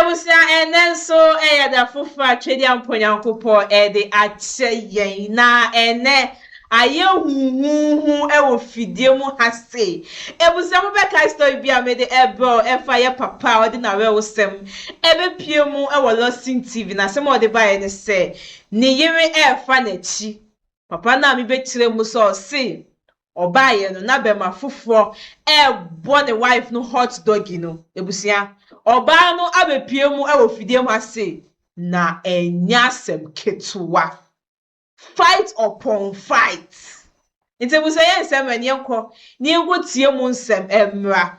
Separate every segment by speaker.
Speaker 1: Abusua, ɛnnɛ nso ɛyɛ da foforɔ a Twedeampɔ Nyankopɔn ɛde akyɛ yɛn, na ɛnnɛ ayɛ huhuuhu ɛwɔ fidie mu ha sei. Abusua, mobɛkae story bi a mede ɛbrɛ wo ɛfa yɛ papa a ɔde n'awerɛhosɛm ɛbɛpue mu ɛwɔ Lawson TV, na asɛm a ɔde baeɛ ne sɛ ne yere ɛrefa n'akyi. Papa no a mebɛkyerɛ mu sɛ ɔse ɔbaeɛ no na bɛma foforɔ ɛrebɔ ne wife no hot doggy no. Abusua, ɔbaa no abɛpue mu ɛwɔ fidie mu ha sei, na ɛnyɛ asɛm ketewa. Fight upon fight. Nti abusua, yɛ nsɛm ɛne yɛnkɔ ne yɛnkɔ tie mu nsɛm ɛmmra.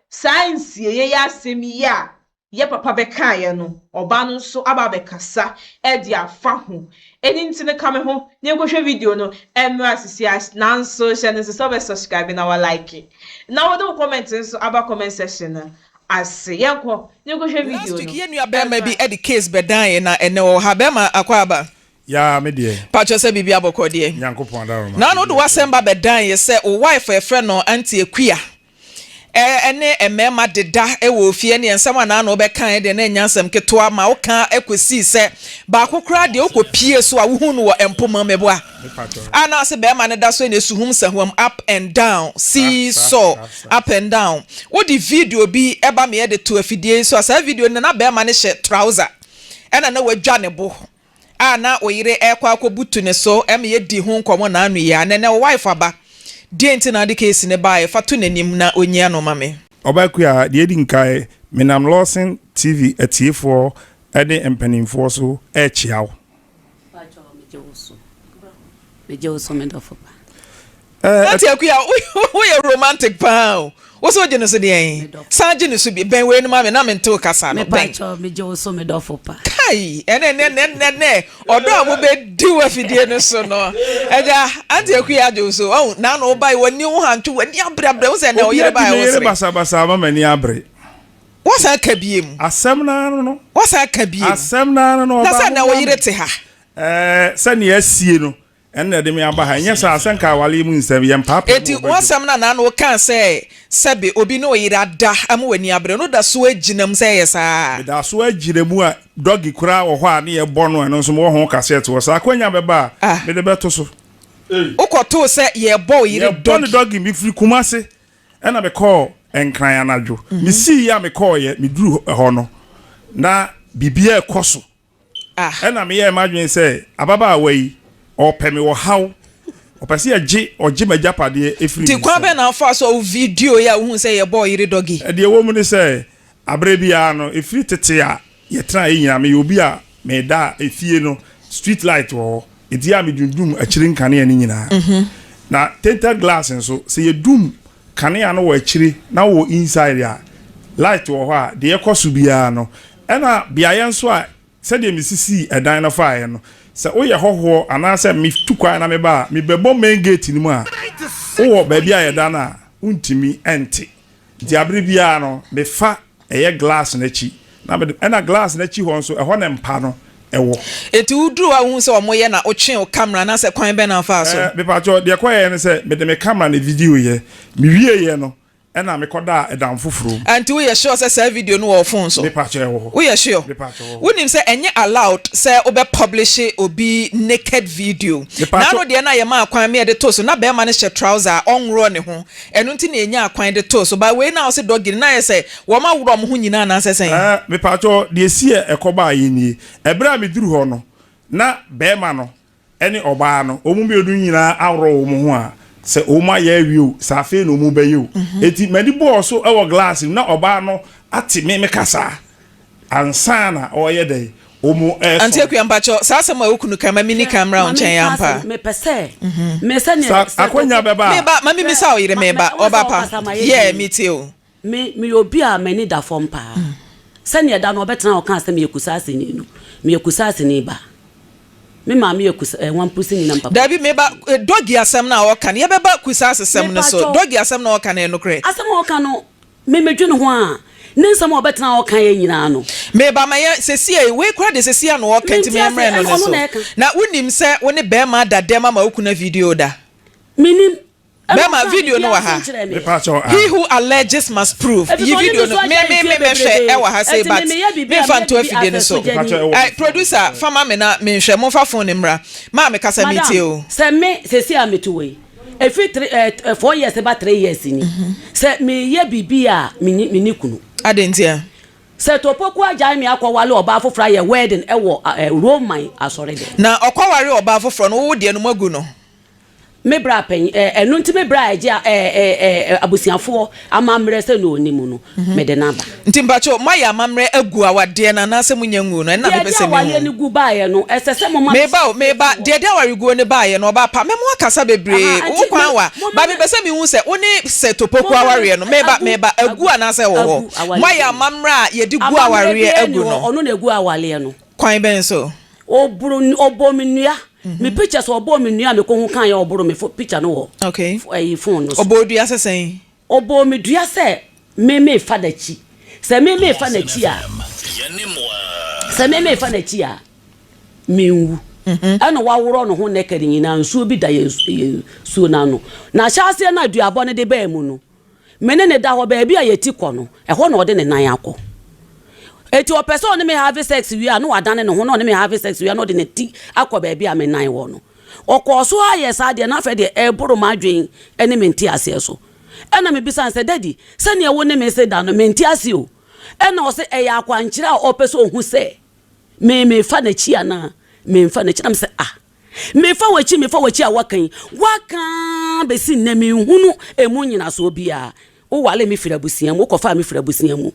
Speaker 1: Saa nsieɛ yɛ asɛm yi a yɛ papa bɛkaeɛ no, ɔbaa no nso aba abɛkasa ɛde afa ho. Ɛno nti no, ka me ho ne yɛnkɔhwɛ video no ɛmmra sisi a. Nanso hyɛ no nso sɛ wobɛ subscribe na wa like na wode wo comment nso aba comment section no ase. Yɛnkɔ ne yɛnkɔhwɛ video
Speaker 2: Last
Speaker 1: no.
Speaker 2: week yɛn nua bɛrima bi de case bɛdan yɛn, na ɛnɛ wɔ ha. Bɛrima, akɔ aba.
Speaker 3: Yaa, me deɛ.
Speaker 2: Patro, sɛ biribi abɔkɔ deɛ.
Speaker 3: Nyankopɔn adaroma.
Speaker 2: Na no de wasɛm ba bɛdan yɛ sɛ wo wife a yɛfrɛ no Auntie Akua ɛne mmarima deda wɔ fie, ne nsɛm a naano wobɛka deɛ na ɛnya nsɛm ketewa ma woka kɔsii sɛ baako koraa deɛ wokɔpie so a wohu no wɔ mpoma mɛboa anaasɛ bɛrima no da so ne suhum sahuam, up and down, see saw, up and down. Wode video bi ɛba me yɛde to afidie so a, saa video no na bɛrima no hyɛ trouser ɛna na wadwa ne bo a na oyere ɛkɔ akɔbutu ne so. Ɛma yɛdi ho nkɔmmɔ naano yi a nɛnɛ wo wife aba deɛ nti na ade case ne baeɛ fa to n'anim na onyia no ma me.
Speaker 3: Ɔbɛkua, deɛ edi nkae, menam Lawson TV atiefoɔ ne mpanimfoɔ so ɛrekyia wo.
Speaker 4: Megye wo so, me dɔfo pa.
Speaker 2: Auntie Akua, woyɛ romantic paa o. Wo sɛ wogye no so deɛn? San gye no so bi bɛn wei no ma me na mente wo kasa no bɛn.
Speaker 4: Mepakyɛw, megye wo so, me dɔfo pa.
Speaker 2: Kai, ɛnɛ nɛ nɛ nɛ nɛ ɔdɔ a mobɛdi wɔ afidie no so no, agya, Auntie Akua agye wo so ɔhu naano wo bae w'ani wo hantwo w'ani abrɛabrɛ wo sɛ nɛ
Speaker 3: Obi
Speaker 2: ɔyere
Speaker 3: adi
Speaker 2: bae
Speaker 3: ne
Speaker 2: wo
Speaker 3: yere
Speaker 2: sere
Speaker 3: basabasa ama m'ani abere.
Speaker 2: Wasan ka bie mu.
Speaker 3: Asɛm naa no no.
Speaker 2: Wasan ka bie mu.
Speaker 3: Asɛm naa no no.
Speaker 2: Na
Speaker 3: ɔbaa
Speaker 2: sɛ nɛ
Speaker 3: mo
Speaker 2: wo yere te ha.
Speaker 3: Sɛnea asie no ɛno na ɛde me aba ha. Ɛnyɛ saa sɛ nka awale mu nsɛm yɛn paapaa mu
Speaker 2: Eti
Speaker 3: wɔ badwam.
Speaker 2: Wasɛm no anaa na wokaa sɛ sɛbe obi ne ɔyere ada ama w'ani abere no da so agyina mu sɛ ɛyɛ saa?
Speaker 3: Meda so agyina mu a doggy koraa wɔ hɔ a ne yɛbɔ no, ɛno nso mewɔ ho cassette wɔ saa akwanya bɛba a mede bɛto so.
Speaker 2: Wokɔtoo sɛ yɛbɔ wo yere
Speaker 3: Yɛbɔ no
Speaker 2: doggy?
Speaker 3: Doggy. Mefiri Kumase ɛna mekɔɔ Nkran anadwo. Mesii a mekɔɔyɛ, meduru hɔ no na biribiara ɛkɔ so. Ɛna meyɛɛ m'adwene sɛ ababaawa yi, ɔpɛ me wɔ haw, ɔpɛ sɛ yɛgye ɔgye m'agyapadeɛ ɛfiri me
Speaker 2: Nti kwan
Speaker 3: nsam.
Speaker 2: bɛn na wofaa so a wo video yi a wohuu sɛ yɛbɔ wo yere doggy?
Speaker 3: Deɛ ɛwɔ mu ne sɛ, aberɛ biara no, ɛfiri tete a yɛtenaeɛ nyinaa, meyɛ obi a meda a, efie no, street light wɔ hɔ, enti a medundum akyire nkanea no nyinaa. Na tinted glass nso, sɛ yɛdum kanea no wɔ akyire na wowɔ inside a, light wɔ hɔ a, deɛ ɛkɔ so biara no, ɛna beaeɛ nso a sɛdeɛ mesisii ɛdan no faeɛ no, sɛ woyɛ hɔhoɔ anaasɛ metu kwan na meba a, mebɛbɔ main gate no mu a, wowɔ baabi a yɛda no a, wontumi nte. Nti abere biara no, mefa ɛyɛ glass no akyi na mede, ɛna glass no akyi hɔ nso, ɛhɔ na mpa no ɛwɔ.
Speaker 2: Enti woduru hɔ a wohuu sɛ wɔyɛ na wotwee wo camera anaasɛ kwan bɛn na wofaa so?
Speaker 3: Mepakyɛw, deɛ ɛkɔyɛɛ ne sɛ mede me camera na videoyɛ. Mewieeɛ no, ɛna mekɔdaa ɛdan foforɔ mu.
Speaker 2: Nti woyɛ sure sɛ saa video no wɔ wo phone so?
Speaker 3: Mepakyɛw, ɛwɔ hɔ.
Speaker 2: Woyɛ sure?
Speaker 3: Mepakyɛw, ɛwɔ hɔ.
Speaker 2: Wonim sɛ ɛnyɛ allowed sɛ wobɛ publish obi naked video.
Speaker 3: Mepakyɛw.
Speaker 2: Naano deɛ no a yɛmaa kwan ma yɛde too so na bɛrima no hyɛ trouser a ɔnworɔ ne ho. Ɛno nti na yɛnyaa kwan de too so. But wei no a wose doggy no, na ayɛ sɛ wɔn aworɔ wɔn ho nyinaa anaasɛ sɛn?
Speaker 3: Mepakyɛw, deɛ ɛsi a ɛkɔbaeɛ nie. Ɛberɛ a meduru hɔ no, na bɛrima no ne ɔbaa no, wɔn mmienu nyinaa aworɔ wɔn ho a, sɛ wɔn ayɛ awie o, sɛ afei na wɔn bɛyɛ o. Eti m'ani bɔɔ so wɔ glass mu na ɔbaa no ate me me kasa ansa na ɔreyɛ dɛ wɔn ɛresɔre.
Speaker 2: Auntie Akua, mpakyɛw, saa asɛm a wo kunu kae, ma minni kan mmra wo nkyɛn ampa?
Speaker 4: Mepɛ sɛ me sɛnea
Speaker 3: Sa akwanya bɛba a.
Speaker 2: Meba, ma mimisa wo yere, meba, ɔba pa. Yeah, metie o.
Speaker 4: Me meyɛ obi a m'ani da fam paa. Sɛnea da no ɔbɛtena hɔ kaa sɛ meyɛ Kusaaseni no, meyɛ Kusaaseni ba. Me maame yɛ Kusa eh, Wampusini na me papa.
Speaker 2: Dabi, meba, eh, Doggy asɛm no a ɔka no, yɛbɛba Kusaase sɛm no so.
Speaker 4: Mepakyɛw.
Speaker 2: Doggy asɛm no a ɔka no, ɛyɛ nokorɛ?
Speaker 4: Asɛm a ɔka no, me medwene ho a, ne nsɛm a ɔbɛtena hɔ ka yɛ nyinaa no.
Speaker 2: Meba, ma yɛ, sesie, wei koraa deɛ sesie a na ɔka nti
Speaker 4: Mente
Speaker 2: ma
Speaker 4: ase,
Speaker 2: yɛmmrɛ no
Speaker 4: ɛno
Speaker 2: ne
Speaker 4: ɔno
Speaker 2: so.
Speaker 4: na ɛka.
Speaker 2: Na wonim sɛ wo ne barima ada dɛm ama wo kunu avideo da?
Speaker 4: Menim.
Speaker 2: Bɛma video no wɔ ha. He who alleges must prove. Yi video no me me me mɛhwɛ ɛwɔ ha sei but me nfa nto afidie no so. Eh, producer fa ma me na me nhwɛ. Momfa phone no mmra. Maa me kasa me tie o.
Speaker 4: Sɛ me sɛsi a mete wɔ yi ɛfiri three eh, 4 years ba 3 years ni sɛ meyɛ biribi a menni menni kunu.
Speaker 2: Adɛn ntia?
Speaker 4: Sɛ Topoku agyae me akɔwale ɔbaa foforɔ ayɛ wedding ɛwɔ eh, Roman asɔre dɛm.
Speaker 2: Na ɔkɔware ɔbaa foforɔ no, wo deɛ no moagu no?
Speaker 4: Me bra panyin ɛɛ ɛno nti me bra a ɛgye ɛɛ ɛɛ abusuafoɔ amammerɛ sɛ na ɔnim no mede no aba.
Speaker 2: Nti mpakyɛw moayɛ amammerɛ agu awadeɛ no anaasɛ monya nguu no ɛno na
Speaker 4: Deɛ
Speaker 2: mepɛ
Speaker 4: ɛde
Speaker 2: sɛ
Speaker 4: awareɛ
Speaker 2: mehu.
Speaker 4: no gu baeɛ no ɛsɛ sɛ moma me
Speaker 2: Meba o meba deɛ ɛde awareguo no baeɛ no ɔbaa pa mɛma wakasa bebree
Speaker 4: Aha
Speaker 2: wo
Speaker 4: nti
Speaker 2: kwan
Speaker 4: me
Speaker 2: wa
Speaker 4: moma
Speaker 2: but
Speaker 4: me
Speaker 2: mepɛ sɛ mehu sɛ wo ne sɛ Topoku
Speaker 4: moma me
Speaker 2: awareɛ no meba
Speaker 4: agu
Speaker 2: meba agu
Speaker 4: agu
Speaker 2: anaasɛ ɛwɔ hɔ
Speaker 4: agu awareɛ
Speaker 2: moayɛ
Speaker 4: no
Speaker 2: amammerɛ a yɛde gu
Speaker 4: amammerɛ
Speaker 2: awareɛ
Speaker 4: biara nni
Speaker 2: agu
Speaker 4: hɔ
Speaker 2: no.
Speaker 4: ɔno na ɛgu awareɛ no.
Speaker 2: Kwan bɛn so?
Speaker 4: Ɔboro ɔbɔɔ me nnua. Me pictures ɔbɔɔ me nnua a mekɔ hu kan yɛ ɔboro me picture no wɔ
Speaker 2: Okay.
Speaker 4: ɛyi phone no so.
Speaker 2: Ɔbɔɔ dua sɛ sɛn?
Speaker 4: Ɔbɔɔ me dua sɛ me me fa n'akyi. Sɛ me me fa n'akyi a, sɛ me me fa n'akyi a, menwu. Ɛna waworɔ ne ho naked nyinaa nsuo bi da yɛn yɛn nsuo no ano. Na ahyɛaseɛ no a duabɔ no de baa mu no, me ne ne da hɔ baabi a yɛti kɔ no, ɛhɔ na ɔde ne nan akɔ. Eti ɔpɛ sɛ ɔne me have sex wie a na wadane ne ho na ɔne me have sex wie a na ɔde ne ti akɔ baabi a me nan wɔ no. Ɔkɔɔ so ara yɛɛ saa deɛ na afei deɛ ɛreboro m'adwene ne me nteaseɛ so. Ɛna mebisa no sɛ, Daddy, sɛdeɛ wo ne me se da no, mente ase o. Ɛna ɔse ɛyɛ akwankyerɛ a ɔpɛ sɛ ɔhu sɛ me mefa n'akyi anaa memfa n'akyi. Na mesɛ ah, mefa w'akyi mefa w'akyi a woaka yi, woaka ara bɛsi nnɛ menhunu ɛmu nnyinasoɔ biara. Wowaree me firi abusua mu, wokɔfaa me firi abusua mu.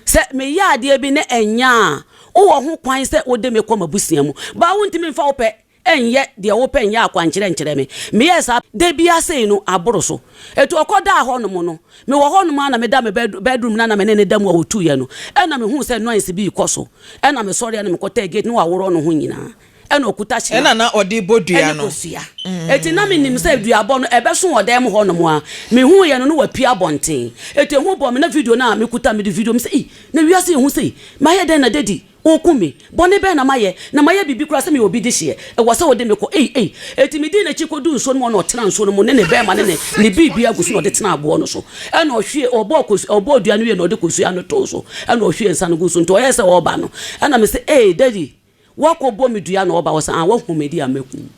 Speaker 4: Sɛ meyɛ adeɛ bi na ɛnyɛ a, wowɔ ho kwan sɛ wode me kɔ m'abusua mu. But wontumi mfa wo pɛ nyɛ deɛ wopɛ nyɛ akwankyerɛ nkyerɛ me. Meyɛɛ saa da biara sei no, aboro so. Enti ɔkɔdaa hɔnom no, mewɔ hɔnom ara na meda me bedroom no a na me ne no da mu a ɔtuiɛ no, ɛna mehuu sɛ noise bi rekɔ so. Ɛna mesɔreɛ na mekɔtɛɛ gate na waworɔ ne ho nyinaa. Ɛna ɔkuta hyena
Speaker 2: Ɛna na ɔde rebɔ dua
Speaker 4: ɛne
Speaker 2: no.
Speaker 4: kosua. Enti na menim sɛ duabɔ no ɛbɛso wɔ dan mu hɔnom a. Mehuiɛ no na wapue abɔnten. Enti ehu bɔɔ me na video no a mekuta mede video mesɛ ei na wiase yɛ hu sei? Mayɛ dɛn na daddy ɔreku me? Bɔne bɛn na mayɛ? Na mayɛ biribi koraa sɛ meyɛ obi dehyeɛ? Ɛwɔ sɛ wode me kɔ ei ei. Enti medii n'akyi kɔduu nsuo no mu hɔ na ɔtenaa nsuo no mu ne ne bɛɛma ne ne ne biribiara gu so na ɔde tenaa aboɔ no so. Ɛna ɔhwie ɔbɔɔ kos ɔbɔɔ dua no wie na ɔde kosua no too so ɛna ɔhwiee nsa no guu so. Nti ɔyɛɛ sɛ ɔreba no ɛna mese ei daddy Woakɔ bɔ me dua na ɔba hɔ sɛ ah woahu me deɛ a mɛku wo.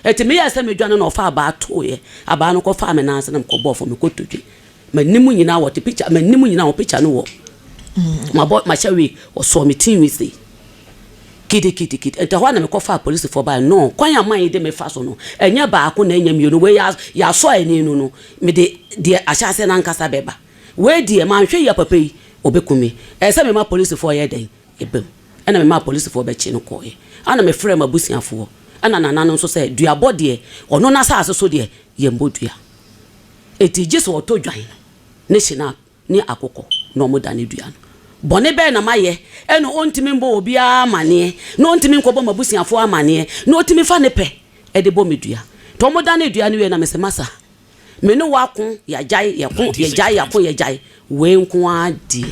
Speaker 4: Enti meyɛɛ sɛ mɛdwane na ɔfaa abaa tooeɛ. Abaa no kɔfaa me nan ase na mekɔbɔɔ fam, mekɔtotwe. M'anim nyinaa wɔte picture, m'anim nyinaa wɔ picture no wɔ. Mabɔ mahyɛ wig, ɔsɔɔ me ti nwi sei. Kidikidigidi. Enti ɛhɔ ara na mekɔfaa polisifoɔ baeɛ. No, kwan a man yi de me fa so no, ɛnyɛ baako na ɛnyɛ mmienu. Wei yɛasɔ ani no no, mede deɛ ahyɛaseɛ no ankasa bɛba. Wei deɛ manhwɛ yie a papa yi, ɔbɛku me. Ɛsɛ sɛ mema polisifoɔ yɛ dɛn? Ɛba mu. Ɛna memaa apolisifoɔ bɛkyee no kɔeɛ. Ɛna mefrɛɛ m'abusuafoɔ ɛna nana no nso sɛ duabɔ deɛ ɔno n'asaase so deɛ yɛmmɔ dua. Enti gye sɛ ɔtɔ dwan no ne hyinap ne akokɔ na wɔdane dua no. Bɔne bɛn na mayɛ ɛna ɔntumi mbɔ obiara amaneɛ na ɔntumi nkɔbɔ m'abusuafoɔ amaneɛ na ɔtumi fa ne pɛ de bɔ me dua. Nti wɔdanee dua no wieeɛ na mese masa Me ne wo ako, yɛagyae, yɛko, yɛgyae, yɛako, yɛgyae. Wei nko ara deɛ,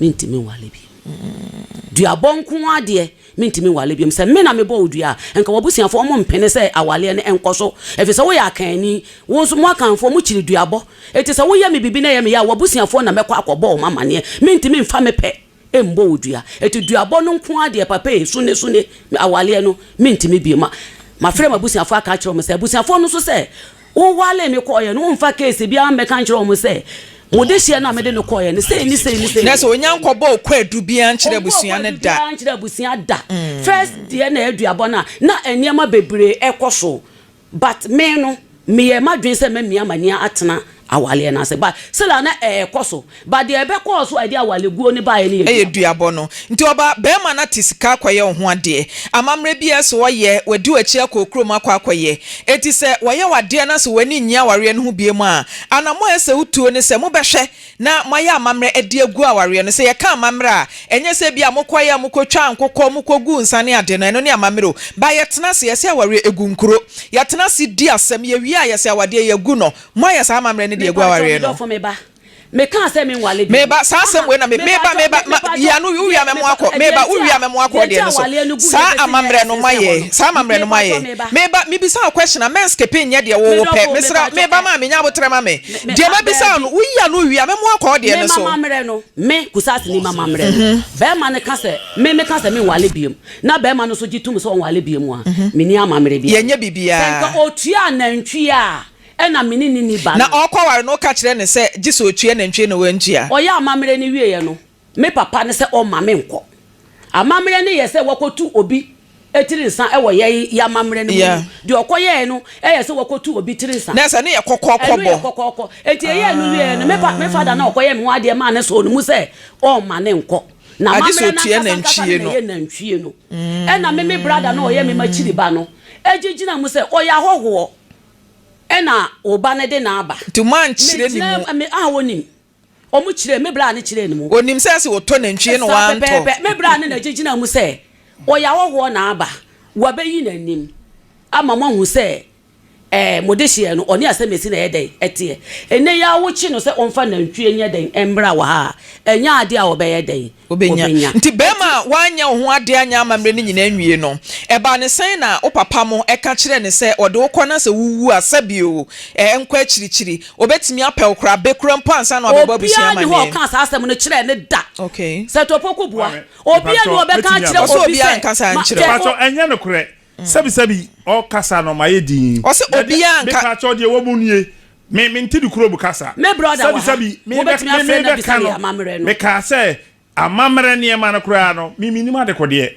Speaker 4: mentumi nwale bio. Duabɔ nko ara deɛ, mentumi nwale bio. Sɛ me na mebɔ wo dua a, nka w'abusuafoɔ wɔmpene sɛ awaleɛ no nkɔ so. Ɛfiri sɛ woyɛ Akanni, wo nso mo Akanfoɔ mokyiri duabɔ. Enti sɛ woyɛ me biribi na ɛyɛ me ya a, w'abusuafoɔ na mɛkɔ akɔbɔ wɔn amaneɛ. Mentumi mfa me pɛ mmɔ wo dua. Enti duabɔ no nko ara deɛ papa ei, sune sune, awaleɛ no, mentumi bio. Ma, mafrɛ m'abusuafoɔ aka akyerɛ wɔn sɛ, abusuafoɔ no nso sɛ, wowalee me kɔeɛ no, womfa case biara mmɛka nkyerɛ wɔn sɛ, mo dehyeɛ no a mede no kɔeɛ no, sei ne sei ne sei.
Speaker 2: Na sɛ ɔnya nkɔbɔɔ kwaadu biara nkyerɛ
Speaker 4: Ɔmbɔɔ
Speaker 2: abusua no
Speaker 4: kwaadu
Speaker 2: da.
Speaker 4: biara nkyerɛ abusua da. First deɛ na ɛyɛ duabɔ no a, na nneɛma bebree ɛkɔ so. But me no meyɛɛ m'adwene sɛ mɛmia m'ani atena awaleɛ no ase but still a na ɛɛkɔ so but deɛ ɛbɛkɔɔ so a ɛde awaleguo no baeɛ no yɛ
Speaker 2: Ɛyɛ
Speaker 4: duabɔ.
Speaker 2: duabɔ no. Nti ɔba, barima no ate sika akɔyɛ wo ho adeɛ. Amammerɛ biara sɛ ɔyɛ, wadi w'akyi akɔ wo kurom akɔ akɔyɛ. Enti sɛ wɔyɛ wo adeɛ na sɛ w'ani nnye awareɛ no ho biom a, anammɔn a ɛsɛ sɛ wotuo ne sɛ mobɛhwɛ na moayɛ amammerɛ de agu awareɛ no. Sɛ yɛka amammerɛ a, ɛnyɛ sɛ ebia mokɔeɛ a mokɔtwaa nkokɔ, mokɔguu nsa ne ade no, ɛno ne amammerɛ o. But yɛtena ase, yɛsɛ awareɛ ɛgu nkuro. Yɛtena ase di asɛm, yɛwie a yɛsɛ awadeɛ yɛagu no. Moayɛ saa amammerɛ no de agu
Speaker 4: Mepakyɛw
Speaker 2: awareɛ
Speaker 4: me
Speaker 2: no?
Speaker 4: dɔfo me ba, Mekaa sɛ menwale bio.
Speaker 2: Meba, saa asɛm wei na me, meba, meba, ma, yi ano, wowie a mɛmo akɔ, meba, wowie a mɛmo akɔ deɛ no so. Saa amammerɛ no moayɛ, saa amammerɛ no moayɛ. Meba, mebisa wo question a, mɛnskipe nyɛ deɛ wo wopɛ. Mesrɛ wo, meba maame, nya aboterɛ ma me. Deɛ mabisa wo no, woyi ano wie a, mɛmo akɔ wo deɛ no so.
Speaker 4: Me mamammerɛ no, me, Kusasini mamammerɛ no, bɛrima no ka sɛ, me, meka sɛ menwale biom, na bɛrima no nso gye tom sɛ ɔnwale biom a, menni amammerɛ biara.
Speaker 2: Yɛnyɛ biribiara.
Speaker 4: Sɛ nka ɔtua nantwie a, Ɛna me ne no nni ba
Speaker 2: Na
Speaker 4: no.
Speaker 2: ɔrekɔware no, woka kyerɛɛ no sɛ gye sɛ ɔtua nantwie na wantua.
Speaker 4: Ɔyɛ amammerɛ no wieeɛ no, me papa no sɛ ɔmma menkɔ. Amammerɛ no yɛ sɛ wɔkɔtu obi tiri nsa wɔ yɛn yɛn amammerɛ no mu no, deɛ ɔkɔyɛeɛ no yɛ sɛ wɔkɔtu obi tiri nsa.
Speaker 2: Na sɛ ɛno yɛ kɔkɔɔkɔ
Speaker 4: Ɛno yɛ
Speaker 2: bɔ.
Speaker 4: kɔkɔɔkɔ. Enti ɛyɛɛ no wieeɛ no, me pa, me fada no a ɔkɔyɛɛ me ho adeɛ maa no sɔɔ ne mu sɛ ɔmma no nkɔ. Na
Speaker 2: Agye sɛ
Speaker 4: amammerɛ no
Speaker 2: ɔtua
Speaker 4: ankasa ankasa
Speaker 2: nantwie
Speaker 4: no na
Speaker 2: no.
Speaker 4: ɛyɛ nantwie no. Ɛna me me brada no a ɔyɛ me m'akyiri ba no gyegyina mu sɛ ɔyɛ ahɔhoɔ. Ɛna wo ba no de no aba.
Speaker 2: Nti moankyerɛ ne mu.
Speaker 4: Me me ah onim. Ɔmo kyerɛɛ me bra no kyerɛɛ ne mu.
Speaker 2: Onim sɛ sɛ ɔtɔ nantwie na
Speaker 4: Saa
Speaker 2: wantɔ.
Speaker 4: pɛpɛɛpɛ. Me bra no na gyegyina mu sɛ ɔyɛ ahɔhoɔ na aba. Wabeyi n'anim ama moahu sɛ ɛɛ mo dehyeɛ no ɔne asɛmasi na ɛyɛ dɛn ɛteɛ. Ɛnnɛ yi ara wokye no sɛ ɔmfa nantwie nyɛ dɛn mmra wɔ ha a, ɛnyɛ adeɛ a ɔbɛyɛ dɛn
Speaker 2: Wobɛnya.
Speaker 4: Ɔbɛnya.
Speaker 2: Nti barima a woanyɛ wo ho adeɛ anyɛ amammerɛ no nyinaa nwie no, ɛbaa no sɛn na wo papa mo ka kyerɛɛ no sɛ ɔde wo kɔ na sɛ wowu a, sɛbi o, ɛnkɔ akyirikyiri, ɔbɛtumi apɛ wo koraa, bɛkura mpo ansa na wabɛbɔ abusua
Speaker 4: Obiara nni hɔ a
Speaker 2: amanneɛ?
Speaker 4: ɔkaa saa asɛm no kyerɛɛ no da.
Speaker 2: Okay.
Speaker 4: Sɛ Topoku bua.
Speaker 3: Maame,
Speaker 4: Obiara nni hɔ a
Speaker 3: mepakyɛw,
Speaker 4: ɔbɛka
Speaker 3: mɛtumi
Speaker 4: akyerɛ
Speaker 3: aba?
Speaker 2: Ɔsɛ
Speaker 4: obi
Speaker 2: obiara
Speaker 4: sɛ,
Speaker 2: nka saa
Speaker 4: ma,
Speaker 2: nkyerɛ
Speaker 4: hwɛ,
Speaker 2: wo.
Speaker 3: Mepakyɛw, ɛnyɛ nokorɛ. Sɛbisɛbi, ɔkasa no, mayɛ dinn.
Speaker 2: Ɔse
Speaker 3: Na deɛ,
Speaker 2: obiara nka.
Speaker 3: mepakyɛw, deɛ ɛwɔ mu nie, Me mente ne kurom kasa.
Speaker 4: Me brɔda wɔ ha.
Speaker 3: Sɛbi sɛbi me bɛ
Speaker 4: Wobɛtumi
Speaker 3: me
Speaker 4: afrɛ
Speaker 3: me
Speaker 4: no
Speaker 3: bɛka
Speaker 4: abisa
Speaker 3: no
Speaker 4: yɛ amammerɛ no.
Speaker 3: mekaa sɛ amammerɛ nneɛma no koraa no me menim adekodeɛ.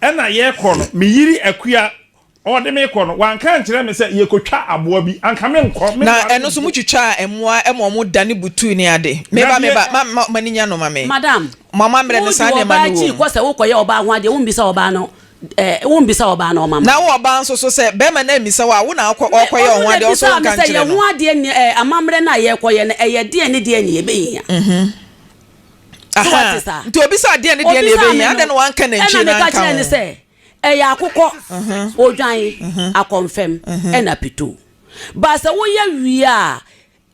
Speaker 3: Ɛna yɛkɔ no me yiri Akua ɔde me kɔ no wanka ankyerɛ me sɛ yɛkɔtwa aboa bi anka menkɔ
Speaker 2: Na
Speaker 3: menware
Speaker 2: ɛno nso
Speaker 3: mpo.
Speaker 2: motwitwaa mmoa ma wɔn dane butuu ne ade.
Speaker 3: Na
Speaker 2: Meba
Speaker 3: deɛ.
Speaker 2: meba ma ma m'ani nya no ma me.
Speaker 4: Madam,
Speaker 2: Mo amammerɛ no
Speaker 4: wodi
Speaker 2: saa nneɛma
Speaker 4: ɔbaa
Speaker 2: no
Speaker 4: akyi
Speaker 2: wom.
Speaker 4: kɔ sɛ wokɔyɛ ɔbaa ho adeɛ, wommisa ɔbaa no Eh, wombisa ɔbaa no ɔma
Speaker 2: Na wo ɔbaa nso so sɛ bɛrima no ammisa wo a, wo na wokɔ
Speaker 4: Me,
Speaker 2: ɔɔkɔyɛ
Speaker 4: ɔno
Speaker 2: wo ho
Speaker 4: na
Speaker 2: adeɛ, wo nso
Speaker 4: ebisaa me
Speaker 2: wonka
Speaker 4: sɛ
Speaker 2: nkyerɛ
Speaker 4: yɛn
Speaker 2: no.
Speaker 4: ho adeɛ ne eh, amammerɛ no a yɛrekɔyɛ no, ɛyɛ deɛn ne deɛn ne yɛbɛhia? So wate
Speaker 2: Aha,
Speaker 4: saa?
Speaker 2: nti obisaa deɛn ne deɛn ne
Speaker 4: Obisaa me
Speaker 2: yɛbɛhia, adɛn
Speaker 4: no,
Speaker 2: na wanka
Speaker 4: ɛna
Speaker 2: nantwie no
Speaker 4: meka
Speaker 2: anka
Speaker 4: kyerɛɛ no
Speaker 2: ho?
Speaker 4: sɛ, ɛyɛ akokɔ, odwan, akɔmfɛm, ɛna pitoo. Ba sɛ woyɛ wie a,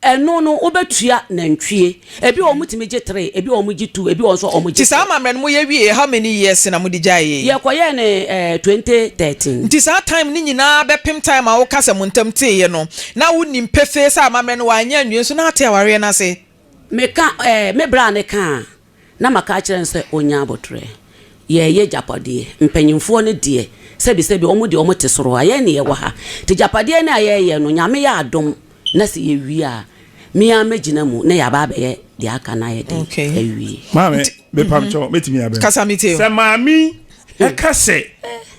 Speaker 4: Ɛno no wobɛtua nantwie. Ebi wɔ hɔ wɔtumi gye tre, ebi wɔ hɔ wɔgye tu, ebi wɔ hɔ nso a wɔgye
Speaker 2: Nti saa
Speaker 4: four.
Speaker 2: amammerɛ no moyɛ wieɛ how many years na mode gyaeɛ yi?
Speaker 4: Yɛkɔyɛɛ no eh, 2013.
Speaker 2: Nti saa time no nyinaa bɛpem time a woka sɛ mo ntam teeɛ no na wonim pefee sɛ amammerɛ no wanyɛ anwie nso na ate awareɛ no ase?
Speaker 4: Meka eh, me bra no ka a, na maka akyerɛ no sɛ ɔnya aboterɛ. Yɛreyɛ gyapadeɛ. Mpanyimfoɔ no deɛ, sɛbisɛbi, wɔn deɛ wɔte soro ha, yɛn na yɛwɔ ha. Nti gyapadeɛ no a yɛreyɛ no, Nyame yɛ adom na sɛ yɛwie a, me ara mɛgyina mu na yɛaba abɛyɛ deɛ aka no ayɛ dɛn? Awie.
Speaker 3: Maame, mepamkyɛw, mɛtumi abɛn?
Speaker 2: Kasa me tie o.
Speaker 3: Sɛ maame yi ɛka sɛ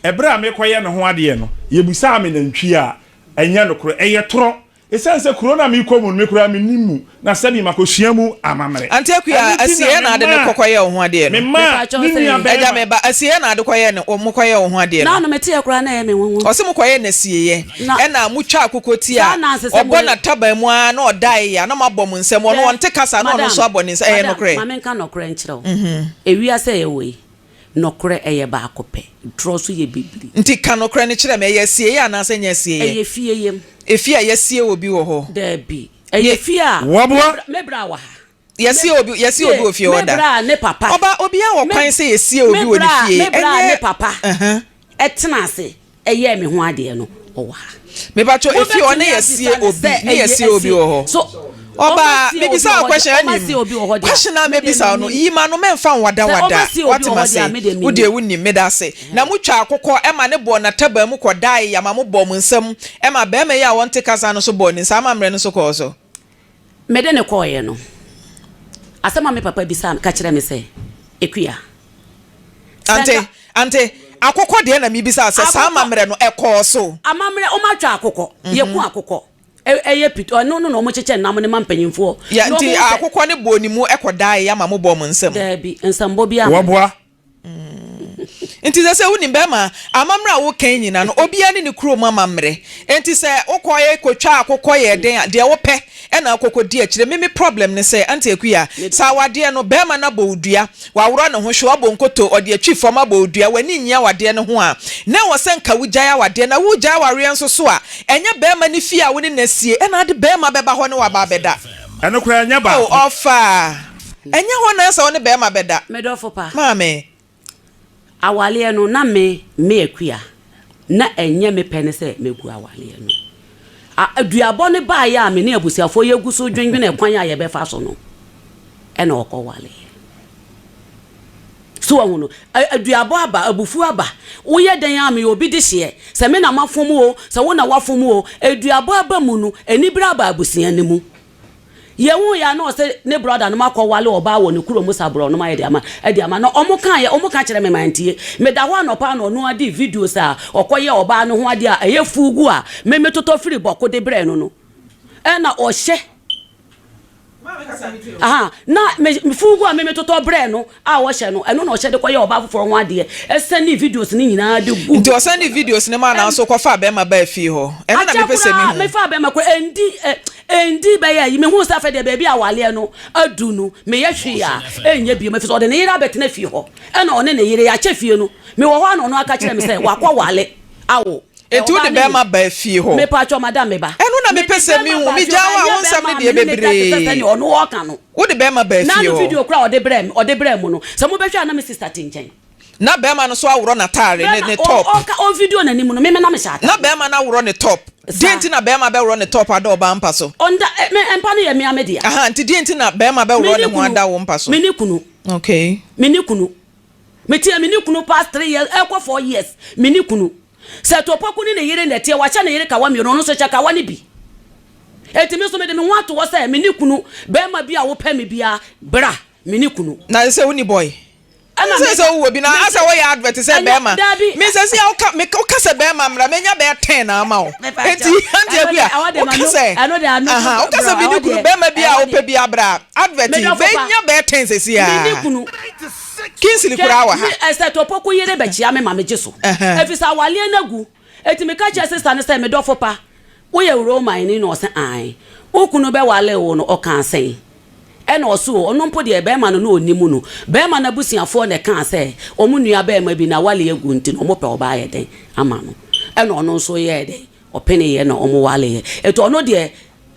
Speaker 3: ɛberɛ a mekɔyɛ ne ho adeɛ no, yɛbusaa me nantwie a, ɛnyɛ nokorɛ, ɛyɛ torɔ. Esiane sɛ kuro no a merekɔ mu no, me koraa mennim mu, na sɛbi makɔsua mu amammerɛ.
Speaker 2: Auntie Akua,
Speaker 3: Ɛno nti na
Speaker 2: asieɛ na ade no
Speaker 3: memaa
Speaker 2: kɔ kɔyɛɛ wo ho adeɛ no?
Speaker 3: memaa
Speaker 4: Mepakyɛw
Speaker 3: ne
Speaker 4: sɛ.
Speaker 3: nua
Speaker 2: Agya
Speaker 3: barima.
Speaker 2: meba, asieɛ na ade kɔyɛɛ no, mo kɔyɛɛ wo ho adeɛ no?
Speaker 4: Naano meteɛ koraa na ɛyɛ me nwanwa.
Speaker 2: Ɔse mo kɔyɛɛ no asieɛ,
Speaker 4: Na.
Speaker 2: ɛna mo twaa akokɔ ti
Speaker 4: Saa
Speaker 2: a,
Speaker 4: anansesɛm
Speaker 2: ɔbɔ
Speaker 4: wei.
Speaker 2: n'ataban mu ara na ɔdaeɛ a, na moabɔ mo nsam, ɔno
Speaker 4: Hwɛ,
Speaker 2: ɔnte kasa na ɔno
Speaker 4: madam,
Speaker 2: nso abɔ ne nsa, ɛyɛ
Speaker 4: madam,
Speaker 2: nokorɛ?
Speaker 4: ma menka nɔkorɛ nkyerɛ wo. Ewiase a yɛwɔ yi, Nɔkorɛ ɛyɛ baako pɛ, torɔ nso yɛ bebree.
Speaker 2: Nti ka nɔkorɛ no kyerɛ me, ɛyɛ asieeɛ anaasɛ ɛnyɛ asieeɛ?
Speaker 4: Ɛyɛ fie yam.
Speaker 2: Efie a yɛasie obi wɔ hɔ?
Speaker 4: Daabi, ɛyɛ fie a
Speaker 3: Wɔboa.
Speaker 4: me bra wɔ ha.
Speaker 2: Yɛasie obi, yɛasie obi wɔ fie hɔ
Speaker 4: Me
Speaker 2: da?
Speaker 4: bra ne papa.
Speaker 2: Ɔba, obiara wɔ kwan sɛ yɛsie obi wɔ ne fie,
Speaker 4: Me bra ne
Speaker 2: ɛnyɛ.
Speaker 4: papa tena ase yɛɛ me ho adeɛ no, ɔwɔ ha.
Speaker 2: Mepakyɛw efie hɔ ne yɛsie obi ne yɛsie obi wɔ hɔ? Ɔbaa mebisa wo question anim question a mebisa wo no yi ma no mɛnfa nwadawada wate mase wo deɛ wonim meda ase na mo twa akokɔ ɛma ne bɔɔ nataban mu kɔ dae yama mo bɔɔ mo nsam ɛma bɛɛma yi a wɔnte kasa no so bɔɔ ne nsa ama mmerɛ no so kɔɔ so.
Speaker 4: Mede no kɔeɛ no, asɛm a me papa bisaa me, ka kyerɛɛ me sɛ, Akua, sɛ
Speaker 2: Ante,
Speaker 4: anka.
Speaker 2: ante, akokɔ deɛ na mebisa sɛ saa
Speaker 4: Akokɔ.
Speaker 2: amammerɛ no ɛkɔɔ so?
Speaker 4: Amammerɛ, wɔatwa akokɔ, yɛku akokɔ, ɛ, ɛyɛ pit, ɛno no na wɔkyekyɛ nam no ma mpanimfoɔ.
Speaker 2: Ya,
Speaker 4: Na
Speaker 2: nti
Speaker 4: wɔhu sɛ.
Speaker 2: akokɔ no bɔɔ ne mu kɔdaeɛ ama mobɔɔ mo nsam?
Speaker 4: Daabi, nsɛmbɔ biara amma.
Speaker 3: Wɔboa.
Speaker 2: Nti sɛ sɛ wonim bɛrima amammerɛ a woka yi nyina no obiara ne ne kurom amammerɛ nti sɛ wokɔɛ kɔtwa akokɔ yɛ den a deɛ wopɛ ɛna wokɔkɔ di akyire me me problem ne sɛ Auntie Akua sɛ awadeɛ no bɛrima no abɔ wo dua waworɔ ne ho hwe wabɔ nkoto ɔde atwi fam abɔ wo dua w'ani nnye awadeɛ no ho a na ɛwɔ sɛ nka wogyae awadeɛ na wogyae awareɛ nso so a ɛnyɛ bɛrima no fie a wo ne no asie ɛna ade bɛrima bɛba hɔ ne waba abɛda.
Speaker 3: Ɛno koraa ɛnyɛ
Speaker 2: Oh,
Speaker 3: baako.
Speaker 2: ɔfa. Ɛnyɛ hɔ na ɛsɛ wo ne bɛrima bɛda.
Speaker 4: Me dɔfo pa.
Speaker 2: Maame.
Speaker 4: Awaleɛ no, na me, me Akua, na ɛnyɛ me pɛ ne sɛ mɛgu awaleɛ no. A, duabɔ no baeɛ a me ne abusuafoɔ yɛgu so dwendwene kwan a yɛbɛfa so no, ɛna ɔkɔwaleɛ. So wahu no? Aduabɔ aba, abufuo aba. Woyɛ dɛn ara meyɛ obi dehyeɛ. Sɛ me na mafom wo o, sɛ wo na woafom wo o, aduabɔ aba mu no, anibere aba abusua no mu. Yɛhuiɛ a na ɔse ne brɔda nom akɔwale ɔbaa wɔ ne kurom sa borɔnom ayɛ de ama de ama no. Ɔmo kaeɛ, ɔmo ka kyerɛ me mantie. Meda hɔ anɔpa a na ɔno ara de videos a ɔkɔyɛɛ ɔbaa no ho adeɛ a ɛyɛ fuugu a me metotɔ firi Bɔko de brɛɛ no no ɛna ɔhyɛ. Aha, na me fugu a me metotɔ brɛɛ no a ɔhyɛ no, ɛno na ɔhyɛ de kɔyɛ ɔbaa foforɔ ho adeɛ. Ɛsɛne videos no nyinaa de gu.
Speaker 2: Nti ɔsɛne videos no maa nanso kɔfaa bɛrima baa fie hɔ. Ɛno na
Speaker 4: Akyɛ
Speaker 2: mepɛ sɛ
Speaker 4: koraa
Speaker 2: mehu.
Speaker 4: mefaa bɛrima koraa, ɛndi ɛ, ɛndi bɛyɛ ayi. Mehuu sɛ afei deɛ baabi a awaleɛ no adu no, meyɛ hwee a, ɛnyɛ biom. Ɛfiri sɛ ɔde ne yere abɛtena fie hɔ, ɛna ɔne ne yere, yɛakyɛ fie no. Mewɔ hɔ a na ɔno aka kyerɛ me sɛ wakɔwale awo.
Speaker 2: Enti wode
Speaker 4: Ɔbaa ne
Speaker 2: bɛrima baa fie hɔ?
Speaker 4: Mepaatwɔ madam me ba.
Speaker 2: Ɛno na
Speaker 4: Mede
Speaker 2: mepɛ sɛ
Speaker 4: bɛrima
Speaker 2: mehu.
Speaker 4: baa fie
Speaker 2: Megyaa
Speaker 4: hɔ,
Speaker 2: wo a
Speaker 4: ɛnyɛ
Speaker 2: wo nsɛm
Speaker 4: bɛrima
Speaker 2: no
Speaker 4: a
Speaker 2: deɛ
Speaker 4: me ne no da te sɛ
Speaker 2: bebree.
Speaker 4: sɛnea ɔno ɔɔka no.
Speaker 2: Wode bɛrima baa fie
Speaker 4: N'ano
Speaker 2: hɔ?
Speaker 4: video koraa a ɔde brɛɛ me, ɔde brɛɛ mo no, sɛ mobɛhwɛ a na me sister te nkyɛn.
Speaker 2: Na bɛrima no nso aworɔ n'ataare, ne
Speaker 4: Bɛrima,
Speaker 2: ne
Speaker 4: ɔ,
Speaker 2: top.
Speaker 4: ɔɔka, ɔɔvideo n'anim no, me me na mehyɛ
Speaker 2: Na
Speaker 4: ataare.
Speaker 2: bɛrima no aworɔ ne top. Deɛn
Speaker 4: Saa.
Speaker 2: nti na bɛrima bɛworɔ ne top ada ɔbaa mpa so?
Speaker 4: Ɔnda, ɛ, me, mpa no yɛ me ara me dea.
Speaker 2: Aha, nti deɛn nti na bɛrima bɛworɔ
Speaker 4: Menni
Speaker 2: ne ho
Speaker 4: kunu.
Speaker 2: ada wo mpa so?
Speaker 4: Menni kunu.
Speaker 2: Okay.
Speaker 4: Menni kunu. Meteɛ me ne kunu past three years ɛkɔ four years me ne kunu. Sɛ Topoku ne ne yere na ɛteɛ wahyɛ ne yere kawa mienu ɔno nso hyɛ kawa no bi. Enti me nso mede me ho ato hɔ sɛ me ne kunu bɛɛma bi a wopɛ me biara bra me ne kunu.
Speaker 2: Na sɛ wonni boy?
Speaker 4: Ɛna
Speaker 2: Sɛ
Speaker 4: me
Speaker 2: sɛ wowɔ bi na
Speaker 4: me
Speaker 2: asɛ woyɛ advert sɛ
Speaker 4: ɛnyɛ
Speaker 2: bɛɛma.
Speaker 4: daabi.
Speaker 2: Me sɛ sɛ woka me woka sɛ bɛɛma mmra menya bɛyɛ ten na ama wo.
Speaker 4: Mepa kyɛw.
Speaker 2: Enti Auntie
Speaker 4: Ɛno deɛ
Speaker 2: Akua
Speaker 4: ɛhɔ deɛ
Speaker 2: woka
Speaker 4: mano
Speaker 2: sɛ
Speaker 4: ɛno deɛ ano
Speaker 2: aha woka
Speaker 4: bro
Speaker 2: sɛ me ne
Speaker 4: ɛhɔ
Speaker 2: kunu
Speaker 4: deɛ
Speaker 2: bɛɛma bi a
Speaker 4: ɛhɔ
Speaker 2: wopɛ
Speaker 4: deɛ.
Speaker 2: bi abra advert
Speaker 4: Me
Speaker 2: yi
Speaker 4: dɔfo pa
Speaker 2: bɛnya bɛyɛ ten sɛsi
Speaker 4: me ne
Speaker 2: a.
Speaker 4: kunu.
Speaker 2: Kingsley
Speaker 4: Hwɛ,
Speaker 2: koraa wɔ
Speaker 4: me,
Speaker 2: ha.
Speaker 4: ɛsɛ Topoku yere bɛkyea me ma megye so,
Speaker 2: Ɛhɛn.
Speaker 4: efisɛ awaleɛ no agu. Enti meka kyerɛɛ sista no sɛ, Me dɔfo pa, woyɛ Romanni? Na ɔse, Aane. Wo kunu bɛwalee wo no, ɔkaa sɛn? Ɛna ɔse, O, ɔno mpo deɛ, barima no na ɔnnim no. Barima no abusuafoɔ na ɛkaa sɛ wɔn nua barima bi n'awaleɛ agu nti no, wɔpɛ ɔbaa ayɛ dɛn ama no. Ɛna ɔno nso yɛɛ dɛn? Ɔpeneeɛ na wɔwaleeɛ. Enti ɔno deɛ,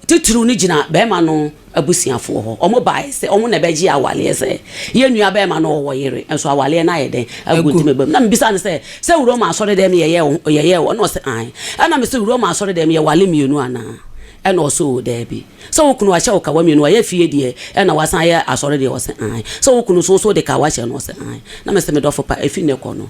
Speaker 4: titiriw no gyina barima no abusuafoɔ hɔ. Wɔbaeɛ sɛ wɔn na ɛbɛgye awaleɛ sɛ, Yɛn nua barima no ɔwɔ yere, nso awaleɛ no ayɛ dɛn? Agu nti meba mu. Na mebisa no sɛ, Sɛ Roma asɔredɛm yɛyɛɛ wo yɛyɛɛ wo? Ɛna ɔse, Aane. Ɛna mese, Roma asɔredɛm yɛwale mmienu anaa? Ɛna ɔse, Oo, daabi. Sɛ wo kunu wahyɛ wo kawa mmienu, wayɛ fie deɛ, ɛna wasan ayɛ asɔre deɛ? Ɔse, Aane. Sɛ wo kunu nso, wo nso wode kawa hyɛ no? Ɔse, Aane. Na mese, Me dɔfo pa, ɛfiri nnɛ kɔ no,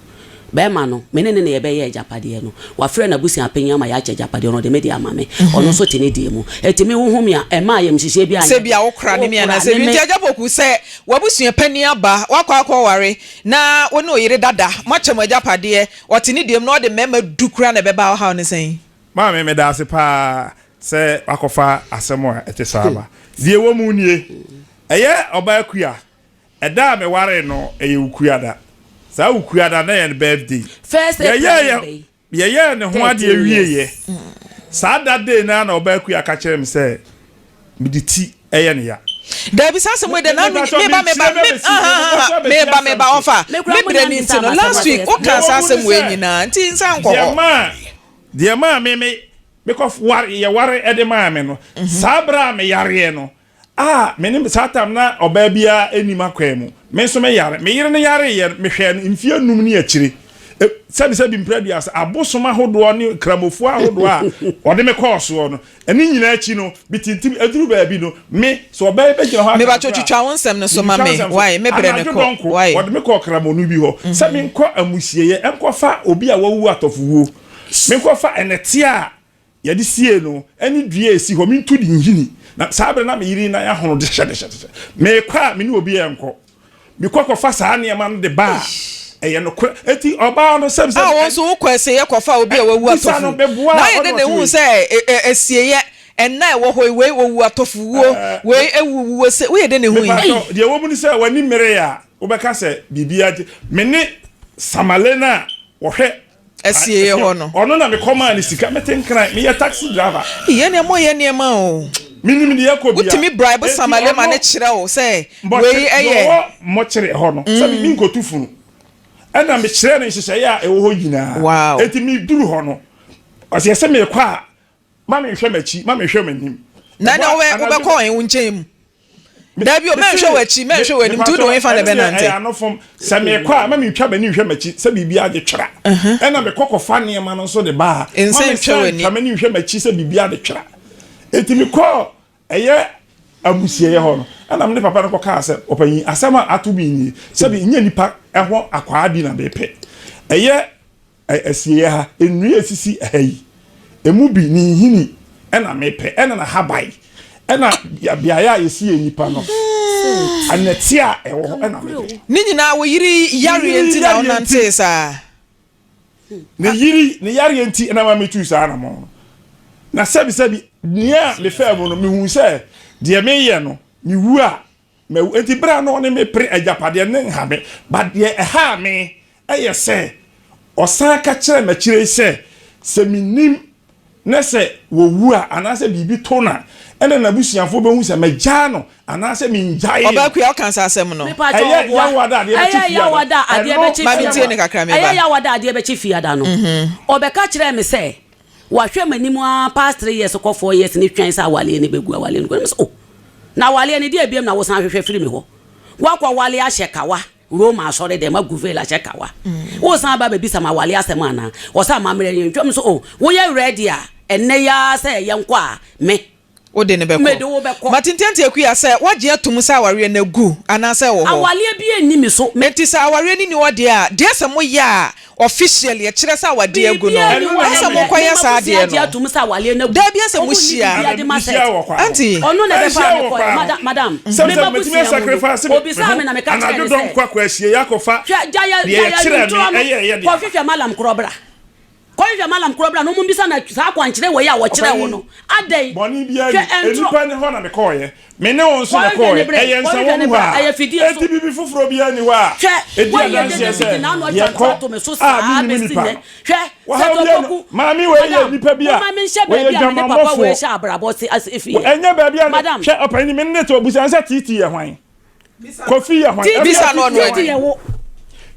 Speaker 4: Barima no, me ne no na yɛbɛyɛ agyapadeɛ no. Wafrɛ n'abusuapanyin ama yɛakyɛ agyapadeɛ no, ɔde me deɛ ama me. Ɔno nso te ne deɛ mu. Enti me, wohu me a, ɛmma ayamhyehyeɛ biara
Speaker 2: Sɛ
Speaker 4: nyɛ
Speaker 2: bi a
Speaker 4: den.
Speaker 2: wokora ne me
Speaker 4: Wokora
Speaker 2: anaasɛ
Speaker 4: ne
Speaker 2: bi.
Speaker 4: me.
Speaker 2: Nti Agya Poku, sɛ w'abusua panin aba, woakɔ akɔware, na wo ne wo yere dada, moakyɛ mo agyapadeɛ, ɔte ne deɛ mu na ɔde mmarima du koraa na ɛbɛba a, ɔhaw ne sɛn?
Speaker 3: Maame, meda ase paa sɛ woakɔfa asɛm a ɛte saa aba. Deɛ ɛwɔ mu nie, ɛyɛ ɔbaa kua Ɛda a mewaree no, ɛyɛ Wukuada. Saa Wukuada no, na ɛyɛ ne birthday.
Speaker 4: First April
Speaker 3: Yɛyɛɛ
Speaker 4: ne
Speaker 3: yɛ
Speaker 4: bɛyi.
Speaker 3: yɛyɛɛ ne ho adeɛ
Speaker 4: 13
Speaker 3: wieeɛ.
Speaker 4: years.
Speaker 3: Saa that day no ara na ɔbaa Akua ka kyerɛɛ me sɛ mede ti yɛ ne ya.
Speaker 2: Dabi saa asɛm wei deɛ
Speaker 3: Me
Speaker 2: n'ano
Speaker 3: mepakyɛw
Speaker 2: meba meba
Speaker 3: menkyerɛ
Speaker 2: me
Speaker 3: me bɛsi mekɔ so
Speaker 2: ahahaha
Speaker 3: abɛsi
Speaker 2: meba
Speaker 3: asɛm
Speaker 2: meba
Speaker 3: so.
Speaker 2: ɔfa
Speaker 4: Me koraa
Speaker 2: me
Speaker 4: mo
Speaker 2: brɛ
Speaker 4: nya
Speaker 2: ni
Speaker 4: mbisa
Speaker 2: nti no
Speaker 4: m'asɛm
Speaker 2: last
Speaker 4: ase
Speaker 2: week
Speaker 4: yɛ
Speaker 2: wokaa
Speaker 3: Deɛ
Speaker 2: saa
Speaker 3: ɛwɔ mu ne
Speaker 2: asɛm wei
Speaker 3: sɛ,
Speaker 2: nyinaa nti nsan nkɔ
Speaker 3: deɛ
Speaker 2: hɔ.
Speaker 3: maa deɛ maa me me mekɔ ware yɛware de maa me no, saa berɛ a meyareɛ no, A Me ne saa tam na ɔbaa biara nni m'akwan mu. Me nso me yare. Me yere no yareeɛ no, mehwɛɛ no mfeɛ num ne akyire. E, sɛbisɛbi mprɛ aduasa, abosom ahodoɔ ne nkramofoɔ ahodoɔ a ɔde me kɔɔ soɔ no, ɛne nyinaa akyi no, metintim. Ɛduru baabi no, me, sɛ ɔbaa yi bɛgyina hɔ aka
Speaker 2: Mebatwɔ
Speaker 3: nokorɛ a,
Speaker 2: twitwa wo nsɛm no so ma
Speaker 3: metwitwa
Speaker 2: me,
Speaker 3: nsɛm so.
Speaker 2: wai, me brɛ no
Speaker 3: Anadwo
Speaker 2: kɔ,
Speaker 3: dɔnko,
Speaker 2: wai.
Speaker 3: ɔde me kɔɔ kramoni bi hɔ sɛ menkɔ amusieeɛ nkɔfa obi a wawu atɔfowuo, menkɔfa nnɛteɛ a Yɛde siee no ne dua a esi hɔ, mintu de nhini. Na saa bere na me yere nan ahono dehyɛdehyɛdehyɛ. Mekɔ a, me ne obiara nkɔ. Mekɔ kɔfa saa nneɛma no de ba a, ɛyɛ nokorɛ. Enti ɔbaa no sɛm sɛ.
Speaker 2: A Wo nso wokɔ asieeɛ kɔfaa obi a wawu
Speaker 3: Bisa no,
Speaker 2: atɔfo.
Speaker 3: meboaa
Speaker 2: Na ayɛ
Speaker 3: ɔne
Speaker 2: dɛn na
Speaker 3: ɔte
Speaker 2: ehuu
Speaker 3: wei.
Speaker 2: sɛ asieeɛ nna a ɛwɔ hɔ yi, wei owu atɔfowuo, wei awu wuo se, woyɛ dɛn na ehui?
Speaker 3: Mepakyɛw, deɛ ɛwɔ mu ne sɛ w'ani mmeree a, wobɛka sɛ biribiara nti. Me ne Samale no a wɔhwɛ
Speaker 2: Asieeɛ hɔ no.
Speaker 3: Ɔno na mekɔmaa no sika. Mete Nkran, meyɛ taxi driver.
Speaker 2: Ei, ɛnneɛ moyɛ nneɛma o.
Speaker 3: Menim deɛ ɛkɔ bia.
Speaker 2: Wotumi bribe
Speaker 3: Enti
Speaker 2: Samale ma
Speaker 3: ɔno
Speaker 2: no kyerɛ wo sɛ
Speaker 3: Mbɔkyere,
Speaker 2: wei
Speaker 3: deɛ
Speaker 2: yɛ.
Speaker 3: ɔwɔ mmɔkyere hɔ no, sɛ me menkɔtu funu. Ɛna mekyerɛɛ no nhyehyɛeɛ a ɛwɔ hɔ nyinaa.
Speaker 2: Wow.
Speaker 3: Enti meduru hɔ no, ɔse ɛsɛ mekɔ a, Ma menhwɛ m'akyi, ma menhwɛ m'anim.
Speaker 2: Na na wobɛkɔ wɔn wo nkyɛn mu. Dabi o, mɛnhwɛ w'akyi, mɛnhwɛ w'anim, nti wode wɔn fa na ɛbɛnante.
Speaker 3: Ɛyɛ ano fam. Sɛ mekɔ a, ma metwa m'ani nhwɛ m'akyi sɛ biribi agye twera. Ɛna mekɔ kɔfa nneɛma no nso de ba a, ma mesan twa m'ani nhwɛ m'akyi sɛ biribi ade twera. Enti mekɔɔ ɛyɛ amusieeɛ hɔ no, ɛna me ne papa no kɔkaa sɛ, ɔpanyin, asɛm a ato me nie, sɛbi nyɛ nipa ɛho akwaa bi na mepɛ. Ɛyɛ Asieeɛ ha, nnua a ɛsisi ha yi, ɛmu bi ne nhini na mepɛ, ɛna n'ahaban, ɛna beaeɛ a yɛsie nnipa no, nnɛteɛ a ɛwɔ hɔ na mepɛ.
Speaker 2: Ne nyinaa wo yere yareɛ nti na wonantee saa?
Speaker 3: Ne yere ne yareɛ nti na ma metuu saa anamɔn no. Na sɛbisɛbi, nea mefaa mu no, mehuu sɛ deɛ meyɛ no, mewu a, Mawu. Enti bere a na ɔne me pere agyapadeɛ no nha me, but deɛ ɛhaa me yɛ sɛ ɔsan ka kyerɛɛ me akyire yi sɛ, sɛ mennim na sɛ wɔwu a anaasɛ biribi to no a, ɛna n'abusuafoɔ bɛhu sɛ magyaa no anaasɛ mengyaee no.
Speaker 2: Ɔbaa Akua, woka saa asɛm no?
Speaker 4: Mepakyɛ
Speaker 3: Ɛyɛ
Speaker 4: ɔboa.
Speaker 3: Yawoada adeɛ bɛkye
Speaker 4: Ɛyɛ
Speaker 3: Fiada.
Speaker 4: Yawoada adeɛ
Speaker 3: Ɛno
Speaker 4: bɛkye
Speaker 2: Ma mentie
Speaker 4: Fiada.
Speaker 2: no kakra, me
Speaker 4: Ɛyɛ
Speaker 2: ba.
Speaker 4: Yawoada adeɛ bɛkye Fiada no, ɔbɛka kyerɛɛ me sɛ Wahwɛ m'anim ara past 3 years kɔ 4 years ne twɛn sɛ awaleɛ no bɛgu awaleɛ no gu na me sɛ oh na awaleɛ no deɛ biam na wosan hwehwɛ firi me hɔ woakɔ wale ahyɛ kawa Roma asɔre dɛm agu veil ahyɛ kawa wosan ba bɛbisa ma awale asɛm anaa ɔsɛ amammerɛ yɛ ntwam so oh woyɛ ready a ɛnnɛ yi ara sɛ yɛnkɔ a me
Speaker 2: Wode no bɛkɔ.
Speaker 4: Mede wo bɛkɔ.
Speaker 2: Mate nteantea Akua sɛ woagye atom sɛ awareɛ no agu anaasɛ ɛwɔ hɔ?
Speaker 4: Awareɛ biara nni me so. Me.
Speaker 2: Enti sɛ awareɛ no nni hɔ deɛ a, deɛ sɛ moyɛ a officially ɛkyerɛ sɛ awadeɛ agu no,
Speaker 4: Biribiara nni hɔ a
Speaker 2: ɛsɛ sɛ
Speaker 4: meyɛ.
Speaker 2: mokɔyɛ
Speaker 4: Me
Speaker 2: saa
Speaker 4: m'abusua
Speaker 2: adeɛ
Speaker 4: agye
Speaker 2: no.
Speaker 4: atom sɛ awareɛ no agu.
Speaker 2: Dabi ɛsɛ
Speaker 4: Wɔn nni
Speaker 2: mohyia.
Speaker 4: biribiara de ma
Speaker 3: Mehyia
Speaker 4: sɛ.
Speaker 3: wɔ kwan ho.
Speaker 2: Auntie.
Speaker 4: Ɔno na ɛbɛfaa
Speaker 3: Mehyia
Speaker 4: me
Speaker 3: wɔ
Speaker 4: kɔɛ.
Speaker 3: kwan ho.
Speaker 4: Madam, madam,
Speaker 3: Sɛ
Speaker 4: me
Speaker 3: sɛ mɛtumi
Speaker 4: m'abusua mu no,
Speaker 3: asacrifice me
Speaker 4: obisaa
Speaker 3: ho
Speaker 4: me na meka kyerɛɛ
Speaker 3: anadwo
Speaker 4: no
Speaker 3: dɔn
Speaker 4: sɛ,
Speaker 3: kɔ akɔ ahyiaeɛ akɔfa
Speaker 4: Hwɛ, gyae
Speaker 3: deɛ
Speaker 4: gyae
Speaker 3: yɛkyerɛɛ me
Speaker 4: ntorɔ no,
Speaker 3: ɛyɛɛyɛ de aba.
Speaker 4: kɔhwehwɛ Mallam korɔ bra. Kɔhwehwɛ Mallam korɔ bra na ɔmo mbisa no saa akwankyerɛ wei a wɔkyerɛɛ wo
Speaker 3: Ɔpanyin,
Speaker 4: no. Adɛn?
Speaker 3: bɔne biara
Speaker 4: Hwɛ
Speaker 3: nni,
Speaker 4: ɛntorɔ.
Speaker 3: nnipa ne hɔ na mekɔeɛ, me ne wo nso na
Speaker 4: Kɔhwehwɛ ne
Speaker 3: ɛkɔeɛ,
Speaker 4: brɛ,
Speaker 3: ɛyɛ
Speaker 4: kɔhwehwɛ
Speaker 3: nsɛwɔ
Speaker 4: ne
Speaker 3: mu hɔ
Speaker 4: brɛ,
Speaker 3: a,
Speaker 4: ɛyɛ fidie so.
Speaker 3: enti biribi foforɔ biara nni hɔ a
Speaker 4: Hwɛ,
Speaker 3: ɛdi
Speaker 4: woayɛ
Speaker 3: adanseɛ
Speaker 4: dede
Speaker 3: sɛ
Speaker 4: fiti n'ano atwa ntorɔ
Speaker 3: yɛkɔ
Speaker 4: ato me so
Speaker 3: a
Speaker 4: saa
Speaker 3: mennim
Speaker 4: bɛsi
Speaker 3: nnipa
Speaker 4: nnɛ.
Speaker 3: no.
Speaker 4: Hwɛ,
Speaker 3: Ɔhaw
Speaker 4: Seth
Speaker 3: biara nni
Speaker 4: Opoku,
Speaker 3: Maame wei yɛ
Speaker 4: madam,
Speaker 3: nipa bi a
Speaker 4: momma menhyɛ
Speaker 3: wɔyɛ
Speaker 4: baabi a me ne papa wei
Speaker 3: dwamanbɔfoɔ.
Speaker 4: hyɛ abrabɔ se ase fie.
Speaker 3: Ɛnyɛ baabi a ne,
Speaker 4: Madam.
Speaker 3: hwɛ ɔpanyin, me ne no te hɔ, busa no sɛ Titi yɛ hwan? Kofi yɛ hwan?
Speaker 4: Titi
Speaker 2: Bisa no ɔno
Speaker 4: Titi yɛ wo.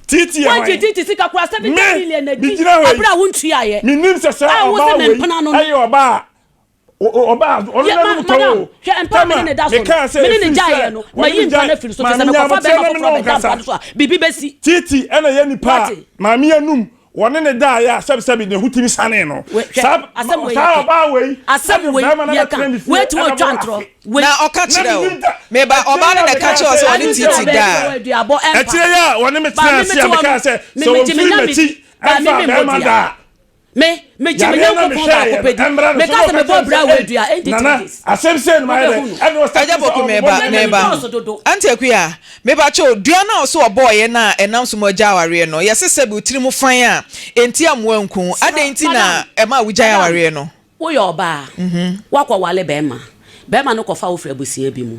Speaker 3: Titi yɛ hwan?
Speaker 4: Wagye Titi sika kura 70 million na di
Speaker 3: megyina hɔ yi.
Speaker 4: abere a wontuaeɛ.
Speaker 3: Menim sɛ saa
Speaker 4: A wo
Speaker 3: ɔbaa
Speaker 4: se
Speaker 3: wei
Speaker 4: mempena no no.
Speaker 3: ɛyɛ ɔbaa a ɔbaa ɔno
Speaker 4: Yɛ
Speaker 3: na
Speaker 4: ma
Speaker 3: nom tɔn
Speaker 4: madam
Speaker 3: o.
Speaker 4: hwɛ mpa a mene ne da so no
Speaker 3: Mekaa sɛ
Speaker 4: mene ne
Speaker 3: ɛfiri
Speaker 4: gyaeɛ
Speaker 3: sɛ
Speaker 4: no
Speaker 3: wɔne
Speaker 4: mayi
Speaker 3: me
Speaker 4: mpa no
Speaker 3: gyae
Speaker 4: afiri so te sɛ
Speaker 3: maame
Speaker 4: mekɔfa
Speaker 3: nyabotrɛ
Speaker 4: bɛrima
Speaker 3: na me ne
Speaker 4: foforɔ
Speaker 3: wo
Speaker 4: bɛda mpa
Speaker 3: nkasa.
Speaker 4: no so a biribi bɛsi.
Speaker 3: Titi ɛna ɛyɛ nipa a
Speaker 4: Wate?
Speaker 3: maame anum wɔne ne daeɛ a sɛbisɛbi ne ho tumi sanee no.
Speaker 4: Wei hwɛ
Speaker 3: Saa
Speaker 4: asɛm wei
Speaker 3: saa
Speaker 4: yɛ ka
Speaker 3: ɔbaa wei
Speaker 4: asɛm
Speaker 3: ɛde
Speaker 4: wei
Speaker 3: bɛrima no
Speaker 4: yɛ ka
Speaker 3: abɛtena ne fie
Speaker 4: wei ti
Speaker 3: ɛna
Speaker 4: wɔtwa
Speaker 3: boro
Speaker 4: ntorɔ
Speaker 3: afe.
Speaker 4: wei.
Speaker 2: Na ɔka
Speaker 3: Na
Speaker 2: kyerɛ wo.
Speaker 3: menim da
Speaker 2: Meba,
Speaker 3: akyire
Speaker 2: ɔbaa
Speaker 3: yi
Speaker 2: no
Speaker 3: a
Speaker 2: na ɛka
Speaker 3: mekaa
Speaker 2: kyerɛ wo
Speaker 3: sɛ
Speaker 2: sɛ ɔne
Speaker 4: Ɛno nti
Speaker 2: Titi
Speaker 4: na ɔbaa bi
Speaker 2: daa.
Speaker 4: wɔ aduabɔ ɛmpa
Speaker 3: akyire yi a wɔne me
Speaker 4: ba
Speaker 3: tenaa
Speaker 4: me
Speaker 3: ase
Speaker 4: mete
Speaker 3: a
Speaker 4: hɔ no
Speaker 3: mekaa sɛ
Speaker 4: me
Speaker 3: sɛ
Speaker 4: megye me
Speaker 3: wɔmfiri
Speaker 4: nyame
Speaker 3: m'akyi
Speaker 4: di ba me
Speaker 3: ɛmfaa
Speaker 4: memmɔ
Speaker 3: bɛrima
Speaker 4: dua
Speaker 3: da a
Speaker 4: me megye me
Speaker 3: yareɛ na
Speaker 4: Nyankopɔn baako
Speaker 3: mehwɛeɛ
Speaker 4: pɛ
Speaker 3: no
Speaker 4: di
Speaker 3: ɛmmra no so
Speaker 4: meka
Speaker 3: na
Speaker 4: sɛ
Speaker 3: ɔka
Speaker 4: mebɔ
Speaker 3: kyerɛ me
Speaker 4: bra
Speaker 3: sɛ
Speaker 4: wɔ
Speaker 3: ei
Speaker 4: adua ɛndi
Speaker 3: nana
Speaker 4: 3 days
Speaker 3: asɛm sei no mayɛ dɛ
Speaker 4: wobɛhu no
Speaker 3: ɛna ɔstate
Speaker 2: Agya
Speaker 3: sɛ
Speaker 2: Poku
Speaker 3: ɔbobɔ
Speaker 2: meba
Speaker 3: nneɛma
Speaker 4: Yɛn
Speaker 2: meba
Speaker 3: bi
Speaker 4: dɔɔso dodo.
Speaker 2: Auntie Akua meba kyɛw dua no a ɔso ɔbɔɔyɛ no a ɛnam so ma ɔgyaa awareɛ no yɛse sɛbi wo tiri mu fan a ɛnti ammoa nku wo adɛn nti na
Speaker 4: Madam,
Speaker 2: ɛmaa wogyae
Speaker 4: madam,
Speaker 2: awareɛ no?
Speaker 4: woyɛ ɔbaa, woakɔ wale bɛɛma, bɛɛma no kɔfa wo firi abusua bi mu.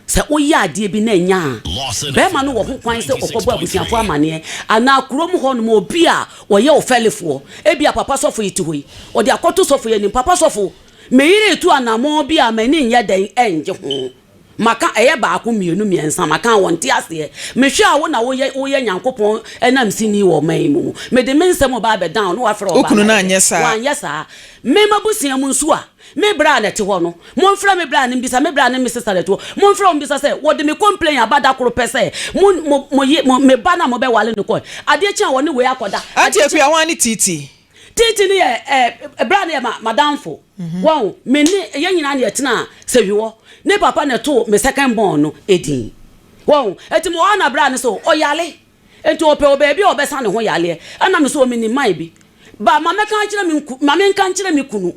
Speaker 4: Sɛ woyɛ adeɛ bi na ɛnya a, bɛɛma no wɔ ho kwan sɛ ɔkɔbɔ abusuafoɔ amaneɛ anaa kurom hɔ nom obi a ɔyɛ wo fɛlefoɔ. Ebia papa sɔfo yi te hɔ yi, ɔde akɔto sɔfo yi anim, papa sɔfo, me yere retu anamɔn bi a m'ani nyɛ dɛn ɛngye ho. Maka, ɛyɛ baako, mmienu, mmiɛnsa, maka a wɔnte aseɛ. Mehwɛ a wo na woyɛ woyɛ Nyankopɔn anamsini wɔ ɔman yi mu. Mede me nsɛm reba abɛdan wo na woafrɛ
Speaker 2: Wo
Speaker 4: ɔbaa
Speaker 2: kunu
Speaker 4: no
Speaker 2: no
Speaker 4: ayɛ dɛn?
Speaker 2: anyɛ saa.
Speaker 4: Wanyɛ saa. Me m'abusua mu nso a, me bra a na ɛte hɔ no, momfrɛ me bra no mbisa, me bra ne me sister na ɛte hɔ, momfrɛ wɔn mbisa sɛ, wɔde me complain aba da koro pɛ sɛ, mo, mo, mo ye, mo, me ba no a mobɛwale no kɔe. Adeɛ kye a wɔne wei akɔda.
Speaker 2: Auntie
Speaker 4: Adeɛ kye.
Speaker 2: Akua, hwan ne Titi?
Speaker 4: Titi no yɛ ɛ, bra no yɛ ma, m'adamfo. Wahu? Me ne, yɛn nyinaa na yɛtenaa Sehwi hɔ. Ne papa na ɛtoo me second born no edin. Wahu? Enti mewɔ hɔ na bra no sɛ ɔyare. Enti ɔpɛ wɔ baabi a ɔbɛsa ne ho yareɛ. Ɛna me nso menim man bi. Ba, ma mɛka akyerɛ me nku, ma menka nkyerɛ me kunu.